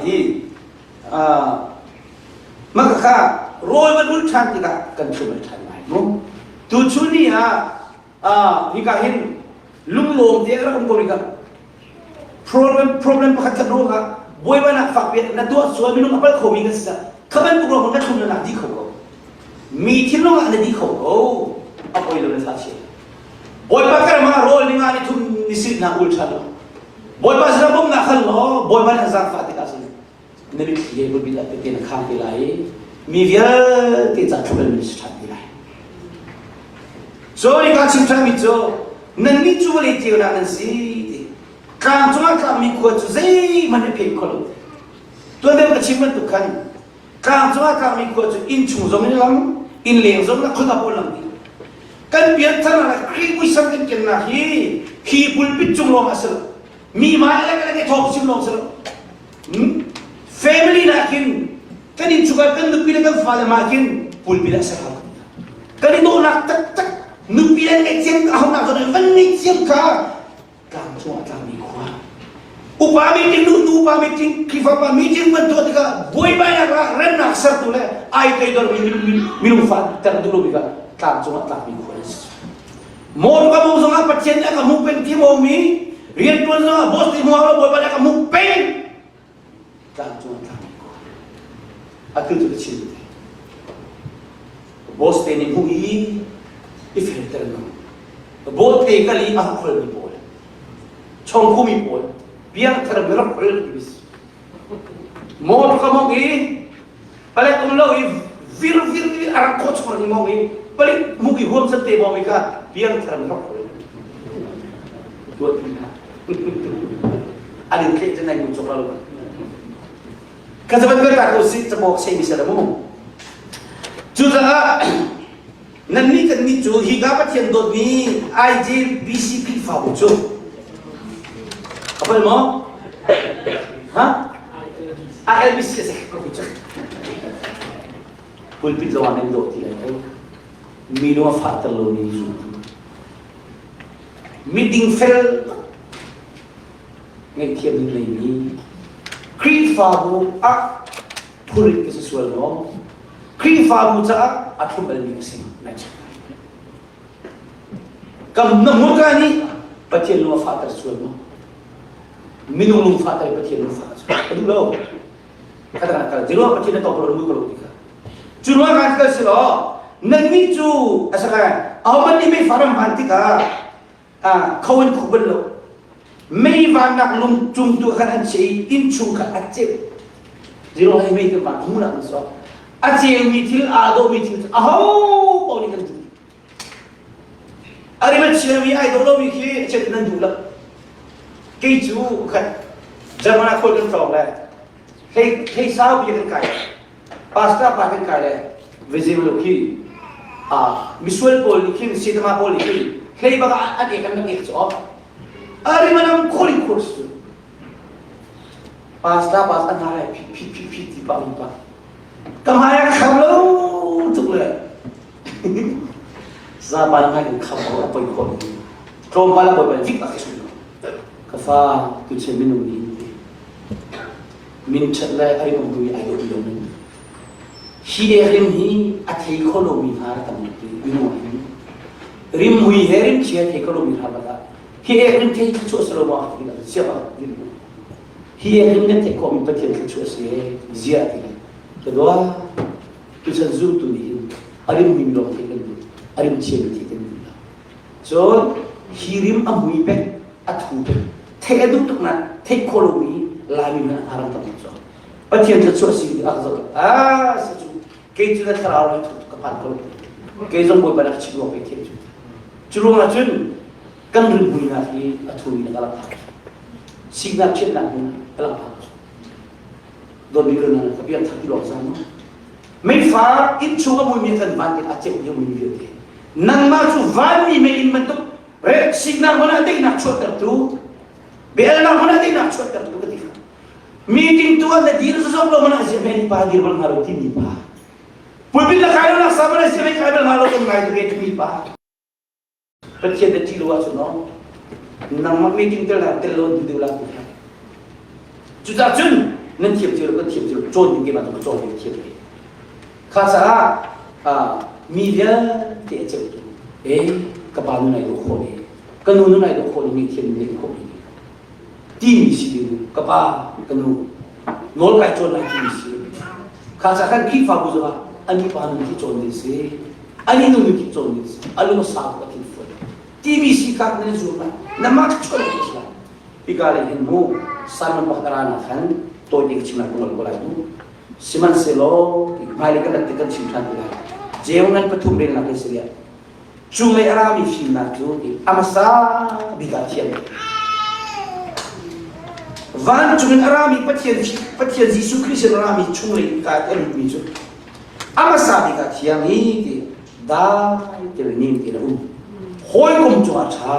ti mah kha rawl van ul ṭhan tikah kan thlum ṭhan lai mu tuchun ni ah hika hin lunglawm te rak um ko rih problem problem pakhat khat ruangah buaibanak fak piak na tuah sual minung a pal khomi kan si kha bantuk ruangah na thlum na nak di kho ko mi thinlung ah na di kho ko a poi lo na thla chia Bawipa ka ram ah rawl ni nga ni thum ni sit na ul ṭhan lo Bawipa sinah bawmhnak hal law Bawipa nih a zaangfah tikah cun na mitthli he pulpit ah tete na khang te lai i mi vialte ca ṭhubal mi si ṭhan te lai. Sorry ka chim ṭhanmi cu nannih cu vawlei ceunak nan si ti. Tlang cungah tlakmi khua cu zeihmanh i phen kho lo. Tuan deuh ka chim bantuk khan tlang cungah tlakmi khua cu inn chung zong in lang, inn leng zong in khuka pawl lang ti. Kan pianthar le Khrih muisam kan kennak hi hi pulpit cung lawng a si lo. Mi hmai le kan i thawk sim lawng si lo. Family nak hin kan inn chungah kan nupi le kan fale mah hin pulpit ah ser hau. Kan i dawhnak taktak nupi le ngaihthiam ka haunak zawn van ngaihthiam kha tlang cungah tlangmi khua. Upa meeting nu nu upa meeting Khrihfa pa meeting van tuah tikah buaibainak ah remnak sertu le ai toidor mi minung fa ter duh lomi kha tlang cungah tlangmi khua an si. Maw ka hmuh zongah Pathian nih a ka hmuh peng ti maw mi riantuan zongah boss nih hmuh lo Bawipa nih a ka hmuh peng tlang cung ah tlang ko atu cu ka chim te boss te nih hmuh i i felter no boss te kal i a khol mi pawl chongkhu mi pawl piangthar mi rak khol ti bis maw ka mok i palek um lo i Vir vir vir a rak khawh chung rak i mong i palik muk i huam sat te mong i kha piang thar rak tuah ti hna. An in tleh cun nai mu cok lo. Ka zaban ber ta ko si camawk sei mi sel mu. Cucaah nannih kan nih cu hika Pathian dawtmi IJBC Khrihfabu cu a pal maw? Ha? ILBC a si ko cu. Pulpit zong ah nan dawh ti lai ko. Mi lung a fahter lomi zumtu. Miding fel ngaihthiam ding leimi Khrihfabu ah phurit ka si sual maw? Khrihfabu caah a thlum balmi ka si nai check. Kam na hmurka nih Pathian lung a fahter sual maw? Minung lung fahter Pathian lung fah sual. Ka duh lo. Kata kal jiruang Pathian na tawk lo mui ko lo ti kha. Cu ruang kan kal si law nannih cu asaka ahohmanh nih mei faram van tikah kho in khuh bal lo. Mei vannak lung cung tu khan an chiah i innchung kha a ceu. Zero hei mei kan van hmu nak so. A ceumi thil aa dawhmi thil aho paoh nih kan duh. A rim a chiami ai dawh lomi khi chet nan duh lo. Kei cu khat German ah khual kan tlawng le hei hei sau bia kan kai. Pastor pa kan kai le vizim lo khi misual pawl nih khin sitama pawl nih khin hlei bak ah an ek an rak ek cu arimanam khori khur su pastor pas an hai phi phi phi phi ti pa pa ka hmai a kham lo tuk le zapan ngai kan kham ko a poi khom tlawmpal a poi pal vik a khi ka fa tu chen minung ni Min ṭhat le a rim ui ai dawh lo men. Hi rim hi a thei kho lomi hna rak tam tuk i minung ah hin rim mui he rim chia thei kho lomi hna lakah hi rim thei thluachuah si lo maw ti ka siap ah rim hi rim kan theih khawhmi Pathian thluachuah si zia ti ka dua tuchan zumtu nih hin a rim mui lawng thei kan duh a rim chia mi thei kan duh lo Cun hi rim a mui pek, a thu pek, theih a duh tuk nain theih khawh lomi Laimi hmanh an haram tam tuk cu. Pathian thluachuah si a ka zoh ah si cu kei cu na thlarau le thu ka phan ko. Kei zong Bawipa nak chim awk ei thiam cu. Cu ruangah cun kan rimhmuinak hi a thu in a ka phak. Siknak thiannak in ka lang phak. Dawtmi rina ka biak thak ti lawng sang. Meifar innchung a muimi kan van tik a ceuh mi a mui vialte. Nangmah cu vanmi meiinn bantuk siknak hmun ah daihnak chuahtertu biahalnak hmun ah daihnak chuahtertu ka ti kha. Meeting tu ah na dir zong lo hmanh ah ziah pa dir bal hnga lo timi pa. Pulpit na kai lo nak sa hmanh ah ziah kai bal hnga lo kan ngai tu timi pa. Pathian na ṭih lo ahcun no nangmah meeting tel la tel lo ding deuh la ti kha. Cucaah cun nan thiam cio lo kan thiam cio cawn ding keimah tu ka cawn ding thiam ve. Kha caah mi vialte a ceutu e ka pa nun ai dawh khawh ve ka nu nun ai dawh khawh ning thiam ning khawh ve timi si ding ka pa ka nu nawl kai cawn lai timi si kha ca khan Khrihfabu zongah ani pa nun khi cawn ding si ani nu nun khi cawn ding si a lung sau ka thin fuan timi si kha nan zum lai na mah chuan si lai hika le hin mu Simon pakhat na khan tawi te ka chim lai ko lai mu Sihmanhsehlaw hmailei kan rat tik kan chim ṭhan ti lai. Ceu ngan pathum relnak in si Cunglei a rami fimnak cu a hmasa bik ah thiam. Vancung in a rami Pathian Pathian Jesuh Khrist in a rami chunglei ka a lutmi cu a hmasa bik ah thiang i ti dai te le nim tein a um. Hawikom cungah ṭha.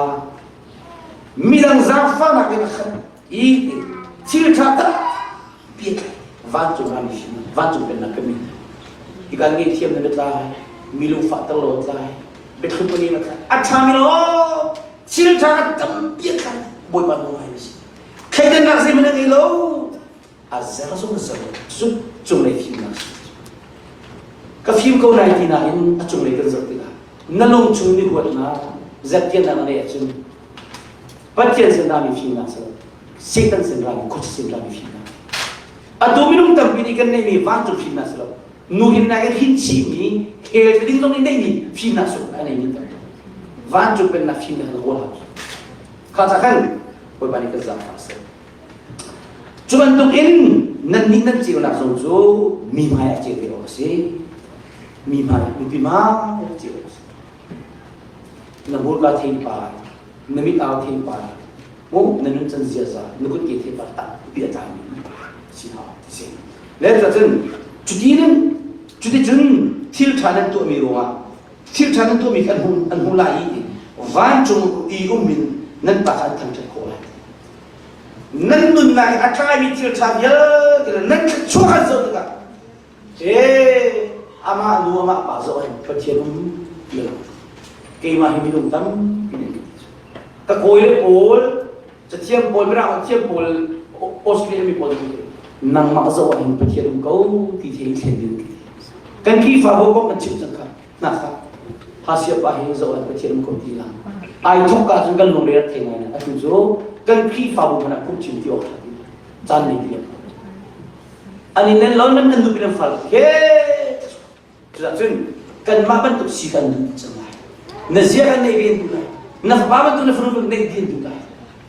Midang zaangfahnak in a khat i thil ṭha tampi vancung rami hrim vancung pennak ka min hi kan ngei thiam na biatlai mi lungfah ter lo tlai biathlu ni na tlai a ṭha mi lo thil ṭha tampi a tlai bawipa nawl ngai na si thleidannak zeihmanh a ngei lo a zer zong a zer lo cu cunglei fimnak ka fim ko nai ti nain a cunglei kan zoh tikah na lung chung ni huatnak zertiannak na neih ahcun Pathian sin rami fimnak si lo Satan sin rami khuachi sin rami fimnak atu minung tampi nih kan neihmi vancung fimnak si lo nu hin nak in hin chihmi hell te ding zong nih neihmi fimnak sung a neimi tampi vancung pennak fimnak kan kawl hau kha ca khan Bawipa nih kan zaangfah seh cu bantuk in nan nih nan ceunak zong cu mi hmai ah ceu ve awk a si. Mi hmai mipi hmai cio na hmurka thei pa na mit au thei pa mu na nun can ziaza na kut ke thei pa tampi a tlai mi si hau ti si le cun cuti in cuti cun thil ṭha nan tuahmi ruangah thil ṭha nan tuahmi an hmu an hmu lai i vancung i um in nan pa kha an thangṭhat khawh lai nan nunnak i a tlaimi thil ṭha vialte nan chuak an zoh tikah Ee, amah nu amah pa zoh hin Pathian um ti lo. Keimah hi minung tampi nih ka kawi le pawl, cathiam pawl, mirang thiam pawl, Australia mi pawl nih nangmah zoh ah hin Pathian um ko ti the thlen ding ti. Kan Khrihfabu kong kan chim cang kha na kha Hasia pa hi zoh ah Pathian um ko ti la. Ai thok ka cun kan lungre rak thei ngai na. Atu cu kan Khrihfabu hmanh ah phungchim ti awk ṭha ti. Caan nei ti lo. An in nan lo nan nan nupi nan fal he cun kanmah bantuk si kan duh cang lai. Na zia kan neih ve duh lai. Na fapa bantuk na fanu bantuk neih din duh lai.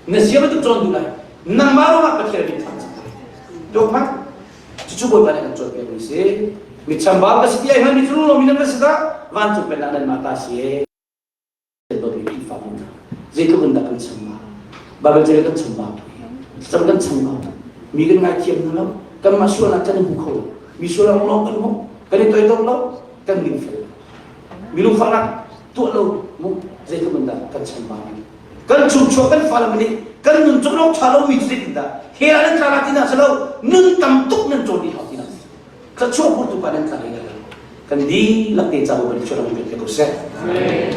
Na zia bantuk cawn duh lai. Nangmah ruangah Pathian min thang cang lai. Tuak hmanh. Cucu Bawipa nih kan cawnpiak mi si. Mi chambau ka si ti ai hman mi cu lo mi nan va si dah vancung pennak nan mah ta si. Dawtmi Khrihfabu hna, zeitluk in dah kan chambau? Baibal ca kan chambau thlacam kan chambau. Mi kan ngaithiam hna lo, kanmah sualnak kan i hmu kho lo. Mi sualnak lawng kan hmu, kan i toidor lo, kan ningfel lo. Mi lungfahnak tuah lo mu zeitluk in dah kan chambau. Kan chungchuak kan fale nih kan nun cung lawng ṭha lomi cu zeitindah hell ah nan tla la ti hna si lo, nun tam tuk nan cawn dih hau ti hna si. Thluachuah hmutu pa nan tla lai lo. Kan dihlak te ca Bawipa nih chuah ram ko seh.
Amen.